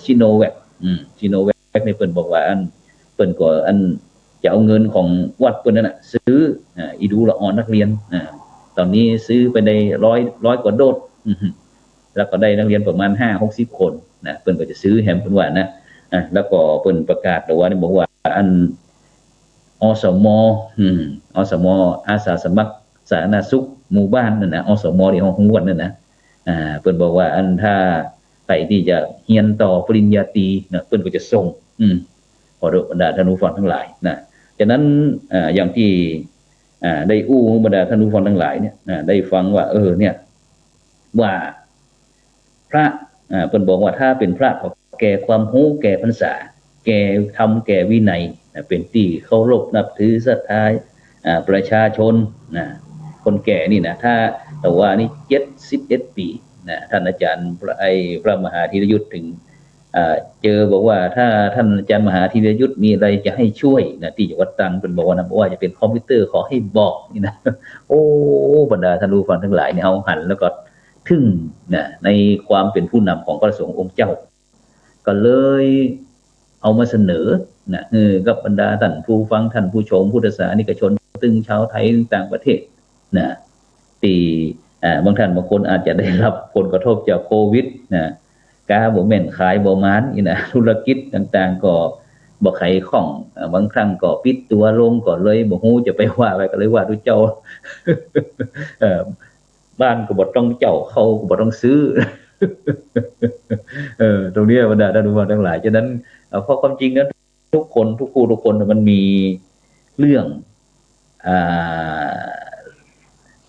ซิโนแวค อืม ซิโนแวคนี่เปิ้นบอกว่าอัน เปิ้นก็อันจะเอาเงินของวัดเปิ้นนั่นน่ะ ซื้อ อ่า อีดูละอ่อนนักเรียน อ่า ต๋อนนี้ซื้อไปได้ร้อย ร้อยกว่าโดส อืม แล้วก็ได้นักเรียนประมาณห้าหกสิบคนนะ เปิ้นก็จะซื้อแหมเปิ้นว่านะ อ่ะ แล้วก็เปิ้นประกาศแต่ว่านี่บอกว่าอัน อสม อืม อสม อาสาสมัครสาธารณสุขหมู่บ้านนั่นนะ อสม ตี้เฮาฮู้กั๋นนั่นนะ อ่า เปิ้นบอกว่าอันถ้าใผตี้จะเฮียนต่อปริญญาตรีนะ เปิ้นก็จะส่ง อืม ขอโทษบรรดาท่านผู้ฟังตังหลายนะ ฉะนั้น อ่า อย่างตี้ อ่า ได้อู้บรรดาท่านผู้ฟังตังหลายเนี่ย อ่า ได้ฟังว่า เออ เนี่ย ว่าพระ อ่า เปิ้นบอกว่าถ้าเป๋นพระก็แก่ความฮู้ แก่พรรษา แก่ธรรม แก่วินัยนะ เป๋นตี้เคารพนับถือศรัทธา อ่า ประชาชนนะ คนแก่นี่นะ ถ้า แต่ว่านี่เจ็ดสิบเอ็ดปี๋นะ ท่านอาจารย์พระ ไอ้พระมหาธีรยุทธเถิง อ่า เจอบอกว่าถ้าท่านอาจารย์มหาธีรยุทธมีอะไรจะให้ช่วยนะ ตี้จังหวัดตรัง เปิ้นบอกว่านะ บ่ว่าจะเป๋นคอมพิวเตอร์ขอให้บอกนี่นะ โอ้ บรรดาท่านผู้ฟังตังหลายเนี่ย เฮาหันแล้วก็ทึ่งนะ ในความเป๋นผู้นำของพระสงฆ์องค์เจ้า ก็เลยเอามาเสนอนะ เออ กับบรรดาท่านผู้ฟัง ท่านผู้ชม พุทธศาสนิกชน ตึงชาวไทย ตึงต่างประเทศนะ ตี้ อ่า บางท่านบางคนอาจจะได้รับผลกระทบจากโควิดนะ ก๊าบ่แม่น ขายบ่หมานนี่นะ ธุรกิจต่างๆ ก็บ่ใค่คล่อง อ่า บางครั้งก็ปิดตั๋วลง ก็เลยบ่ฮู้จะไปว่าอะไร ก็เลยว่าตุ๊เจ้า เอ่อ บ้านก็บ่ต้องเจ้า ข้าวก็บ่ต้องซื้อ เออ ตรงนี้บรรดาท่านผู้ฟังตังหลาย ฉะนั้น เอ่อ เพราะความจริงนะ ทุกคน ทุกผู้ ทุกคนมันมีเรื่อง อ่า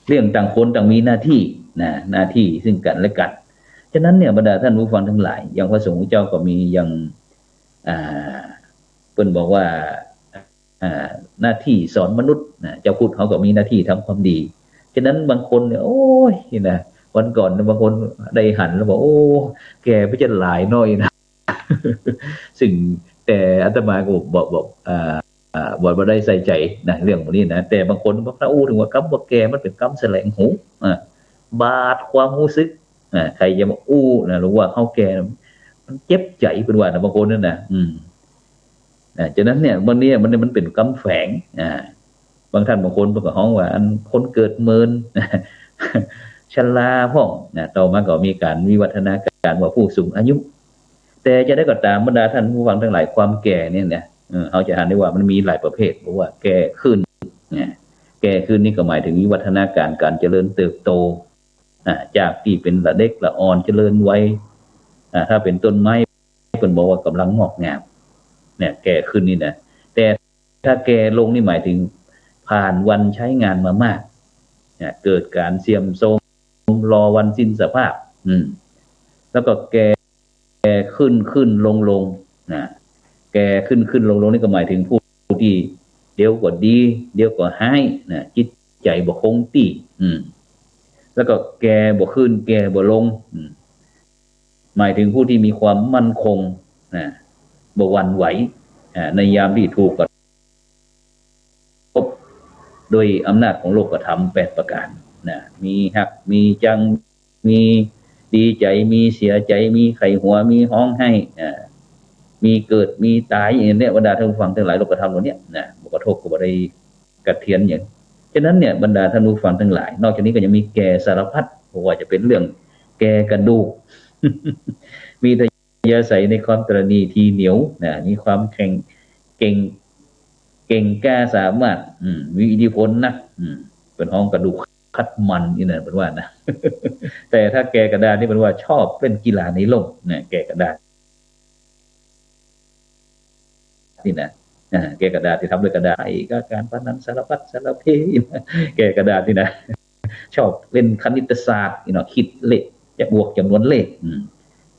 เรื่องต่างคนต่างมีหน้าตี้นะ หน้าตี้ซึ่งกั๋นและกั๋น ฉะนั้นเนี่ย บรรดาท่านผู้ฟังตังหลาย อย่างพระสงฆ์เจ้าก็มี อย่าง อ่า เปิ้นบอกว่า อ่า หน้าตี้สอนมนุษย์นะ เจ้าพุทธเขาก็มีหน้าตี้ทำความดี ฉะนั้นบางคนเนี่ย โอ้ย นี่นะ วันก่อนบางคนได้หันแล้วบอก โอ้ แก่ไปจะหลายหน้อยนะ ซึ่งแต่อาตมาก็บอก บอก อ่า อ่า บ่ บ่ได้ใส่ใจ๋นะ เรื่องพวกนี้นะ แต่บางคนบอก ถ้าอู้เถิงว่ากำว่าแก่มันเป๋นกำแสลงหู อ่า บาดความฮู้สึก อ่า ใผจะมาอู้นะ หรือว่าเฮาแก่ มันเจ็บใจ๋ เปิ้นว่านะ บางคนนั่นนะ อืม อ่า ฉะนั้นเนี่ย วันนี้มัน มันเป๋นกำแฝง อ่า บางท่านบางคนเปิ้นก็ฮ้องว่า อันคนเกิดเมิน ชราพ่องนะ ต่อมาก็มีก๋านวิวัฒนาการว่าผู้สูงอายุ แต่จะได้ก็ต๋าม บรรดาท่านผู้ฟังตังหลาย ความแก่เนี่ยนะ เออ เฮาจะหันได้ว่ามันมีหลายประเภท บอกว่าแก่ขึ้นนะ แก่ขึ้นนี่ก็หมายเถิงวิวัฒนาการ ก๋านเจริญเติบโต อ่า จากตี้เป๋นละเด็กละอ่อนเจริญวัย อ่า ถ้าเป๋นต้นไม้ เปิ้นบอกว่ากำลังงอกงาม เนี่ย แก่ขึ้นนี่นะ แต่ถ้าแก่ลงนี่หมายเถิงผ่านวันใจ๊งานมามาก เนี่ย เกิดก๋านเสื่อมโทรม รอวันสิ้นสภาพ อืม แล้วก็แก่ แก่ขึ้นขึ้นลงลงนะ แก่ขึ้นขึ้นลงลงนี่ก็หมายเถิงผู้ตี้เดี๋ยวก็ดี เดี๋ยวก็ฮ้ายนะ จิตใจ๋บ่คงตี้ อืม แล้วก็แก่บ่ขึ้น แก่บ่ลง อืม หมายเถิงผู้ตี้มีความมั่นคงนะ บ่หวั่นไหว อ่า ในยามตี้ถูกกระทบโดยอำนาจของโลกธรรมแปดประก๋านนะ มีฮัก มีจัง มีดีใจ๋ มีเสียใจ๋ มีใค่หัว มีฮ้องไห้ อ่า มีเกิด มีต๋าย อย่างเนี้ย บรรดาท่านผู้ฟังตังหลาย โลกธรรมเหล่าเนี้ยนะ บ่กระทบก็บ่ได้กระเทือนหยัง ฉะนั้นเนี่ย บรรดาท่านผู้ฟังตังหลาย นอกจากนี้ก็ยังมีแก่สารพัด บ่ว่าจะเป๋นเรื่องแก่กระดูก มีอัธยาศัยในความตระหนี่ถี่เหนียวนะ มีความแข็ง เก่ง เก่งกล้าสามารถ อืม มีอิทธิพลนัก อืม เปิ้นฮ้องกระดูกคัดมันนี่นะ เปิ้นว่านะ แต่ถ้าแก่กระดานนี่เปิ้นว่าชอบเล่นกีฬาในร่มนะ แก่กระดาน นี่นะ อ่า แก่กระดานตี้ทำด้วยกระดาษ ไอ้ก็การพนันสารพัดสารเพ แก่กระดานนี่นะ ชอบเล่นคณิตศาสตร์นี่เนาะ คิดเลข จะบวกจ๋ำนวนเลข อืม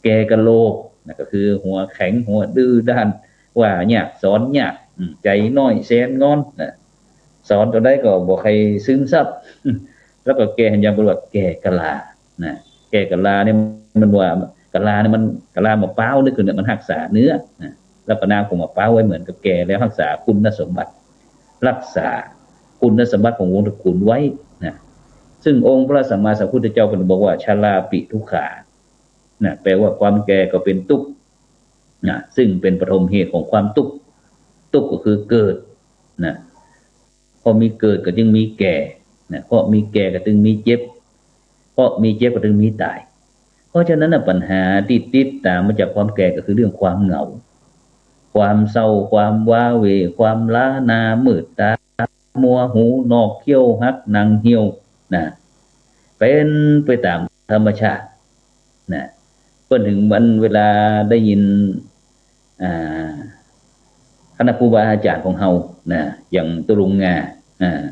แก่กะโหลกนะ ก็คือหัวแข็ง หัวดื้อด้าน ว่ายาก สอนยาก อืม ใจ๋น้อย แสนงอนนะ สอนเต้าใดก็บ่ใค่ซึมซับ แล้วก็แก่หั้นยังเปิ้นว่าแก่กะลานะ แก่กะลาเนี่ยมันว่า กะลาเนี่ยมัน กะลามะพร้าวนี่คือเนี่ยมันฮักษาเนื้อนะ แล้วก็นางผมมะพร้าวไว้เหมือนกับแก่แล้วฮักษาคุณสมบัติ ฮักษาคุณสมบัติของวงศ์ตระกูลไว้นะ ซึ่งองค์พระสัมมาสัมพุทธเจ้าเปิ้นบอกว่า ชราปิทุกขา นะ แปลว่าความแก่ก็เป๋นตุ๊กข์นะ ซึ่งเป๋นปฐมเหตุของความตุ๊กข์ ตุ๊กข์ก็คือเกิดนะ เพราะมีเกิดก็จึงมีแก่นะ เพราะมีแก่ก็จึงมีเจ็บ เพราะมีเจ็บก็จึงมีต๋าย เพราะฉะนั้นนะ ปัญหาตี้ติดต๋ามมาจากความแก่ก็คือเรื่องความเหงา ความเศร้า ความว้าเหว่ ความล้าหน้า มืดต๋ามัว หูหนวก เขี้ยวหัก หนังเหี่ยวนะ เป๋นไปต๋ามธรรมชาตินะ เปิ้นถึงวันเวลาได้ยิน อ่า คณะครูบาอาจ๋ารย์ของเฮานะ อย่างตุ๊ลุงงา อ่า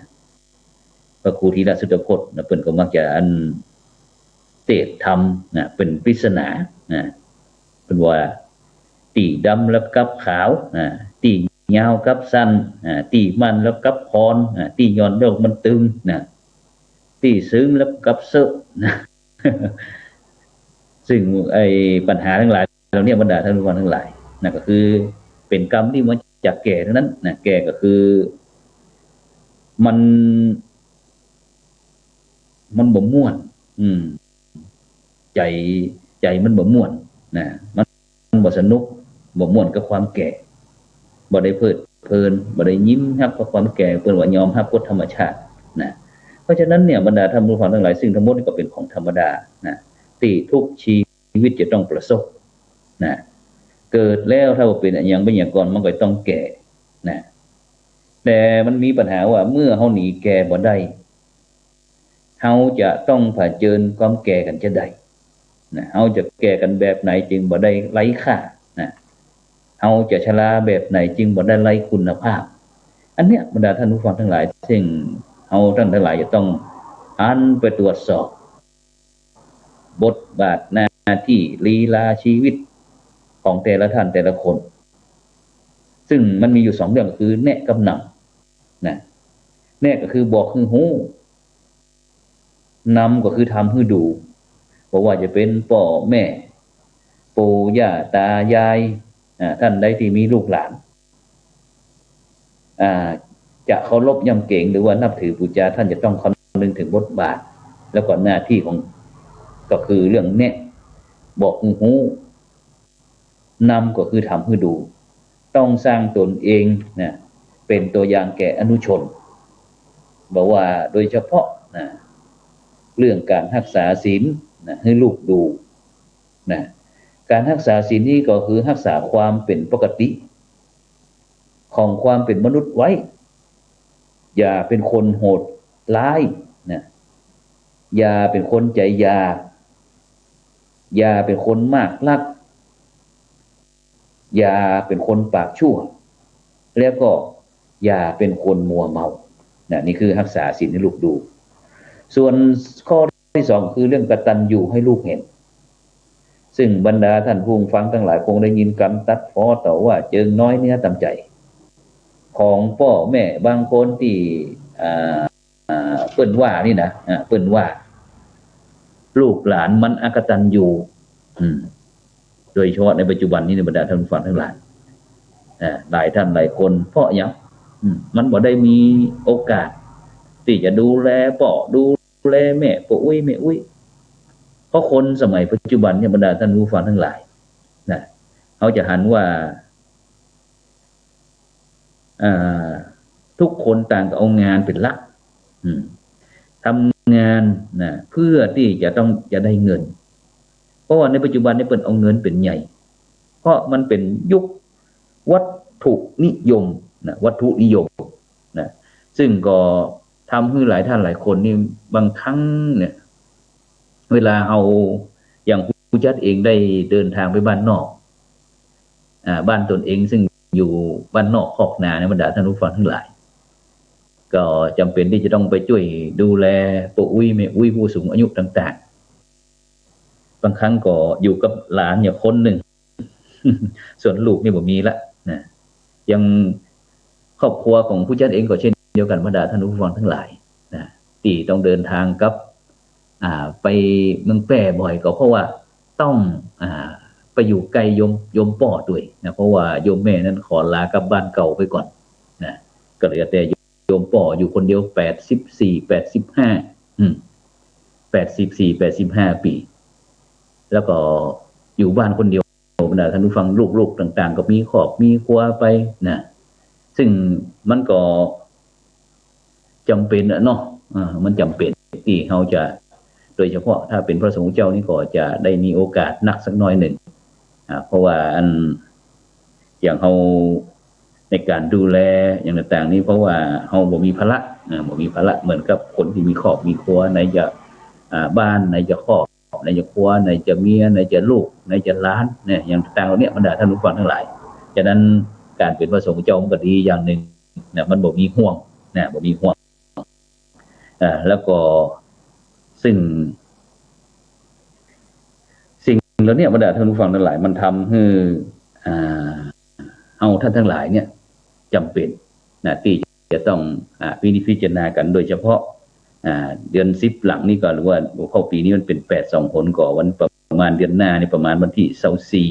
พระครูธีระสุตโธทนะ เปิ้นก็มักจะอันเตสน์ธรรมนะ เป๋นปริศนานะ เปิ้นว่า ตี้ดำแล้วกับขาวนะ ตี้ยาวกับสั้นนะ ตี้มั่นแล้วกับผ่อนนะ ตี้หย่อนแล้วมันตึงนะ ตี้ตึงแล้วกับเซอะ นะ ซึ่งไอ้ปัญหาตังหลายเหล่านี้ บรรดาท่านผู้ฟังตังหลายนะ ก็คือเป๋นกรรมตี้มาจากแก่ตังนั้นนะ แก่ก็คือ มัน มันบ่ม่วน อืม ใจ๋ ใจ๋มันบ่ม่วนนะ มัน มันบ่สนุก บ่ม่วนกับความแก่ บ่ได้เพลิดเพลิน บ่ได้ยิ้มฮับกับความแก่ เปิ้นว่ายอมฮับกฎธรรมชาตินะ เพราะฉะนั้นเนี่ย บรรดาท่านผู้ฟังตังหลาย ซึ่งทั้งหมดนี่ก็เป๋นของธรรมดานะ ตี้ทุกชีวิตจะต้องประสบนะ เกิดแล้วถ้าบ่เป๋นอะหยังไปอะหยังก่อน มันก็ต้องแก่นะ แต่มันมีปัญหาว่าเมื่อเฮาหนีแก่บ่ได้ เฮาจะต้องเผชิญความแก่กั๋นจาใดนะ เฮาจะแก่กั๋นแบบไหนจึงบ่ได้ไร้ค่านะ เฮาจะชราแบบไหนจึงบ่ได้ไร้คุณภาพ อันเนี้ย บรรดาท่านผู้ฟังตังหลาย ซึ่งเฮาท่านตังหลายจะต้องหันไปตรวจสอบ บทบาทหน้าตี้ลีลาชีวิตของแต่ละท่านแต่ละคน ซึ่งมันมีอยู่สองเรื่อง คือแนะกับนำนะ แนะก็คือบอกหื้อฮู้ นำก็คือทำหื้อดู บ่ว่าจะเป๋นป้อแม่ ปู่ย่าตายาย อ่า ท่านใดตี้มีลูกหลาน อ่า จะเคารพยำเกรงหรือว่านับถือปู๋จา ท่านจะต้องคำนึงถึงบทบาท แล้วก็หน้าตี้ของ ก็คือเรื่องแนะ บอกหื้อฮู้ นำก็คือทำหื้อดู ต้องสร้างตนเองนะ เป๋นตั๋วอย่างแก่อนุชน บอกว่าโดยเฉพาะนะ เรื่องก๋านฮักษาศีลนะ หื้อลูกดูนะ ก๋านฮักษาศีลนี่ก็คือฮักษาความเป๋นปกติ ของความเป๋นมนุษย์ไว้ อย่าเป๋นคนโหดร้ายนะ อย่าเป๋นคนใจ๋หยาบ อย่าเป๋นคนมากลัก อย่าเป๋นคนปากชั่ว แล้วก็อย่าเป๋นคนมัวเมานะ นี่คือฮักษาศีลหื้อลูกดู ส่วนข้อตี้สองคือเรื่องกตัญญูให้ลูกเห็น ซึ่งบรรดาท่านผู้ฟังตังหลายคงได้ยินกำตัดพ้อต่อว่าเจิงน้อยเนื้อต่ำใจ๋ ของป้อแม่บางคนตี้ อ่า อ่า เปิ้นว่านี่นะ อ่า เปิ้นว่า ลูกหลานมันอกตัญญู อืม โดยเฉพาะในปัจจุบันนี้ ในบรรดาท่านผู้ฟังตังหลาย อ่า หลายท่านหลายคน เพราะหยัง อืม มันบ่ได้มีโอกาสตี้จะดูแลป้อ ดูแลแม่ ป้ออุ๊ย แม่อุ๊ย เพราะคนสมัยปัจจุบันเนี่ย บรรดาท่านผู้ฟังตังหลายนะ เฮาจะหันว่า อ่า ทุกคนต่างก็เอางานเป๋นหลัก อืม ทำ งานนะ เพื่อตี้จะต้อง จะได้เงิน เพราะว่าในปัจจุบันนี้เปิ้นเอาเงินเป๋นใหญ่ เพราะมันเป๋นยุควัตถุนิยมนะ วัตถุนิยมนะ ซึ่งก็ทำหื้อหลายท่านหลายคนนี่บางครั้งเนี่ย เวลาเฮา อย่างครูจั๊ดเองได้เดินทางไปบ้านนอก อ่า บ้านตนเองซึ่งอยู่บ้านนอกคอกนาเนี่ย บรรดาท่านผู้ฟังทั้งหลาย ก็จ๋ำเป๋นตี้จะต้องไปจ้วยดูแลป้ออุ๊ยแม่อุ๊ยผู้สูงอายุต่างๆ บางครั้งก็อยู่กับหลานอย่างคนนึ่ง ส่วนลูกนี่บ่มีละนะ อย่างครอบครัวของครูจั๊ดเองก็เช่นเดียวกั๋น บรรดาท่านผู้ฟังทั้งหลายนะ ตี้ต้องเดินทางกับ อ่า ไปเมืองแป้บ่อยก็เพราะว่าต้อง อ่า ไปอยู่ใก้โยม โยมป้อตวยนะ เพราะว่าโยมแม่นั้นขอลากลับบ้านเก่าไปก่อนนะ ก็เหลือแต่โยมป้ออยู่คนเดียว แปดสิบสี่ แปดสิบห้า อืม แปดสิบสี่ แปดสิบห้าปี๋ แล้วก็อยู่บ้านคนเดียว บรรดาท่านผู้ฟัง ลูกๆต่างๆ ก็มีครอบมีครัวไปนะ ซึ่งมันก็จ๋ำเป๋นอะเนาะ อ่า มันจ๋ำเป๋นตี้เฮาจะ โดยเฉพาะถ้าเป๋นพระสงฆ์เจ้านี่ก็จะได้มีโอกาสนักสักหน้อยนึ่ง อ่า เพราะว่าอัน อย่างเฮาในก๋านดูแลอย่างต่างๆ นี่ เพราะว่าเฮาบ่มีภาระ อ่า บ่มีภาระเหมือนกับคนตี้มีครอบมีครัว ไหนจะ อ่า บ้าน ไหนจะครอบ ไหนจะครัว ไหนจะเมีย ไหนจะลูก ไหนจะหลานเนี่ย อย่างต่างๆ เหล่านี้ บรรดาท่านผู้ฟังทั้งหลาย ฉะนั้นก๋านเป๋นพระสงฆ์เจ้ามันก็ดีอย่างนึ่งนะ มันบ่มีห่วงนะ บ่มีห่วง อ่า แล้วก็ ซึ่ง สิ่งเหล่านี้ บรรดาท่านผู้ฟังทั้งหลาย มันทำหื้อ อ่า เฮาท่านทั้งหลายเนี่ยจ๋ำเป๋นนะ ตี้จะต้อง อ่า พินิจพิจารณากั๋น โดยเฉพาะ อ่า เดือนสิบหลังนี่ก็ หรือว่าหัวข้อปี๋นี้มันเป๋นแปดสองหน ก็วันประมาณเดือนหน้านี่ ประมาณวันตี้ซาวสี่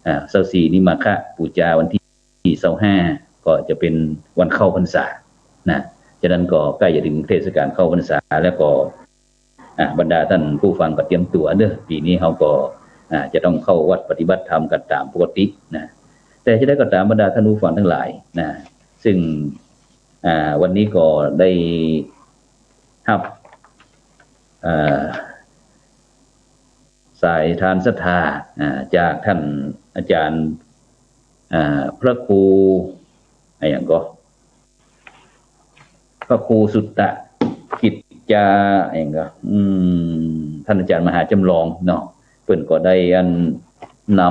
อ่า ซาวสี่นี่มาฆปู๋จา วันตี้ซาวห้าก็จะเป๋นวันเข้าพรรษานะ ฉะนั้นก็ใก้จะเถิงเทศกาลเข้าพรรษาแล้วก็ อ่า บรรดาท่านผู้ฟังก็เตรียมตั๋วเน่อ ปี๋นี้เฮาก็ อ่า จะต้องเข้าวัดปฏิบัติธรรมกั๋นต๋ามปกตินะ แต่จะใดก็ต๋าม บรรดาท่านผู้ฟังทั้งหลายนะ ซึ่ง อ่า วันนี้ก็ได้ฮับ อ่า สายทานศรัทธา อ่า จากท่านอาจ๋ารย์ อ่า พระครู อะหยังก็ พระครูสุตตะกิจจา อะหยังก็ อืม ท่านอาจ๋ารย์มหาจ๋ำลองเนาะ เปิ้นก็ได้อันน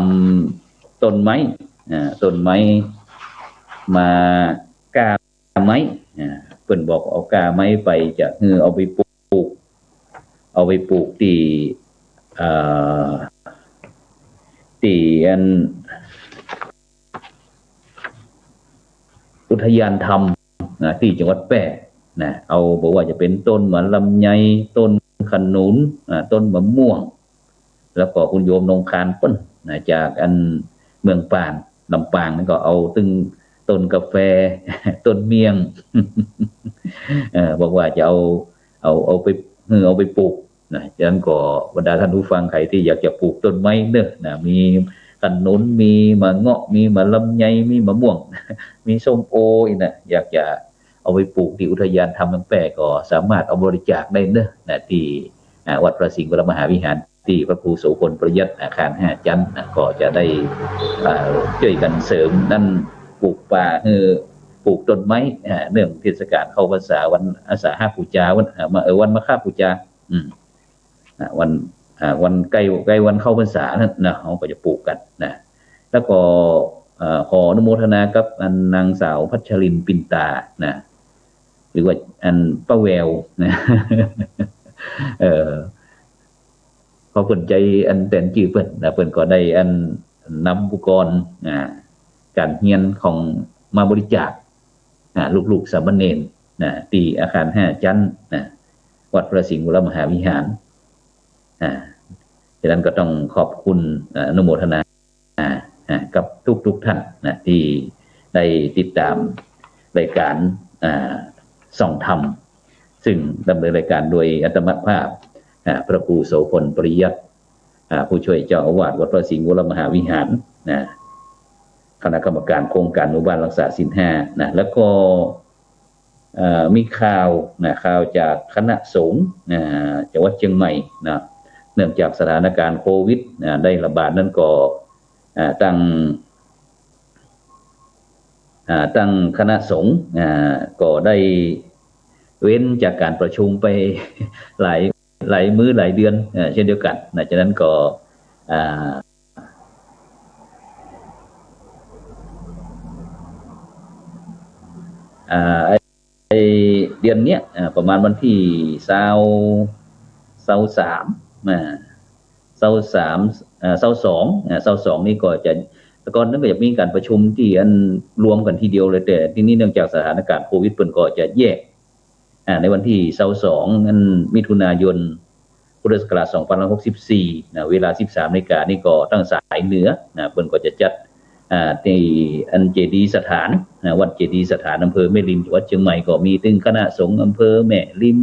ำต้นไม้ อ่า ต้นไม้มาก้าไม้ อ่า เปิ้นบอกเอาก้าไม้ไป จะหื้อเอาไปปลูก เอาไปปลูกตี้ เอ่อ ตี้อัน อุทยานธรรมนะ ตี้จังหวัดแป้นะ เอา บ่ว่าจะเป๋นต้นหมากลำไย ต้นขนุน อ่า ต้นมะม่วง แล้วก็คุณโยมนงคานเปิ้นนะ จากอันเมืองปาน ลำปางนั้นก็เอาตึงต้นกาแฟ ต้นเมี่ยง เอ่อ บอกว่าจะเอา เอา เอาไป เออ เอาไปปลูกนะ ฉะนั้นก็บรรดาท่านผู้ฟังใครตี้อยากจะปลูกต้นไม้เน่อนะ มีขนุน มีหมากเงาะ มีหมากลำไย มีมะม่วง มีส้มโออีกนะ อยากจะเอาไปปลูกตี้อุทยานธรรมเมืองแป้ก็สามารถเอาบริจาคได้เน่อนะ ตี้ อ่า วัดพระสิงห์วรมหาวิหาร ตี้พระครูโสภณปริยัติ อาคารห้าชั้นนะ ก็จะได้ อ่า จ้วยกั๋นเสริมนั่น ปลูกป่า เออ ปลูกต้นไม้ อ่า เนื่องเทศกาลเข้าพรรษา วันอาสาหบูชา วัน อ่า มา เออ วันมาฆบูชา อืม อ่า วัน อ่า วันใก้ ใก้วันเข้าพรรษานั้นนะ เฮาก็จะปลูกกั๋นนะ แล้วก็ เอ่อ ขออนุโมทนากับอันนางสาวพัชรินทร์ปิ่นตานะ หรือว่าอันป้าแววนะ เอ่อ เพราะเปิ้นใจ๋อันแตนจื้อเปิ้นนะ เปิ้นก็ได้อันนำอุปกรณ์ อ่า ก๋านเฮียนของมาบริจาค อ่า ลูกๆสามเณรนะ ตี้อาคารห้าชั้นนะ วัดพระสิงห์วรมหาวิหาร อ่า ฉะนั้นก็ต้องขอบคุณ อ่า อนุโมทนา อ่า อ่า กับทุกๆท่านนะ ตี้ได้ติดต๋ามรายก๋าน อ่า ส่องธรรม ซึ่งดำเนินรายก๋านโดยอาตมาภาพ อ่า พระครูโสภณปริยัติ อ่า ผู้ช่วยเจ้าอาวาสวัดพระสิงห์วรมหาวิหารนะ คณะกรรมการโครงก๋านหมู่บ้านรักษาศีลห้านะ แล้วก็ เอ่อ มีข่าวนะ ข่าวจากคณะสงฆ์ อ่า จังหวัดเชียงใหม่นะ เนื่องจากสถานการณ์โควิดนะ ได้ระบาดนั้นก็ อ่า ตั้ง อ่า ตั้งคณะสงฆ์ อ่า ก็ได้เว้นจากการประชุมไป หลาย หลายมื้อหลายเดือน เอ่อ เช่นเดียวกันนะ ฉะนั้นก็ อ่า อ่า ไอ้ ไอ้เดือนเนี้ย อ่า ประมาณวันตี้ซาว ซาวสาม อ่า ซาวสาม อ่า ซาวสอง อ่า ซาวสองนี่ก็จะ แต่ก่อนนั้นก็จะมีการประชุมตี้อันรวมกั๋นทีเดียวเลย แต่ทีนี้เนื่องจากสถานการณ์โควิด เปิ้นก็จะแยก อ่า ในวันตี้ซาวสอง นั้น มิถุนายน พุทธศักราช สองพันห้าร้อยหกสิบสี่ นะ เวลา สิบสามนาฬิกานี่ก็ตางสายเหนือนะ เปิ้นก็จะจัด อ่า ตี้อันเจดีย์สถานนะ วัดเจดีย์สถานอำเภอแม่ริม จังหวัดเชียงใหม่ ก็มีตึงคณะสงฆ์อำเภอแม่ริม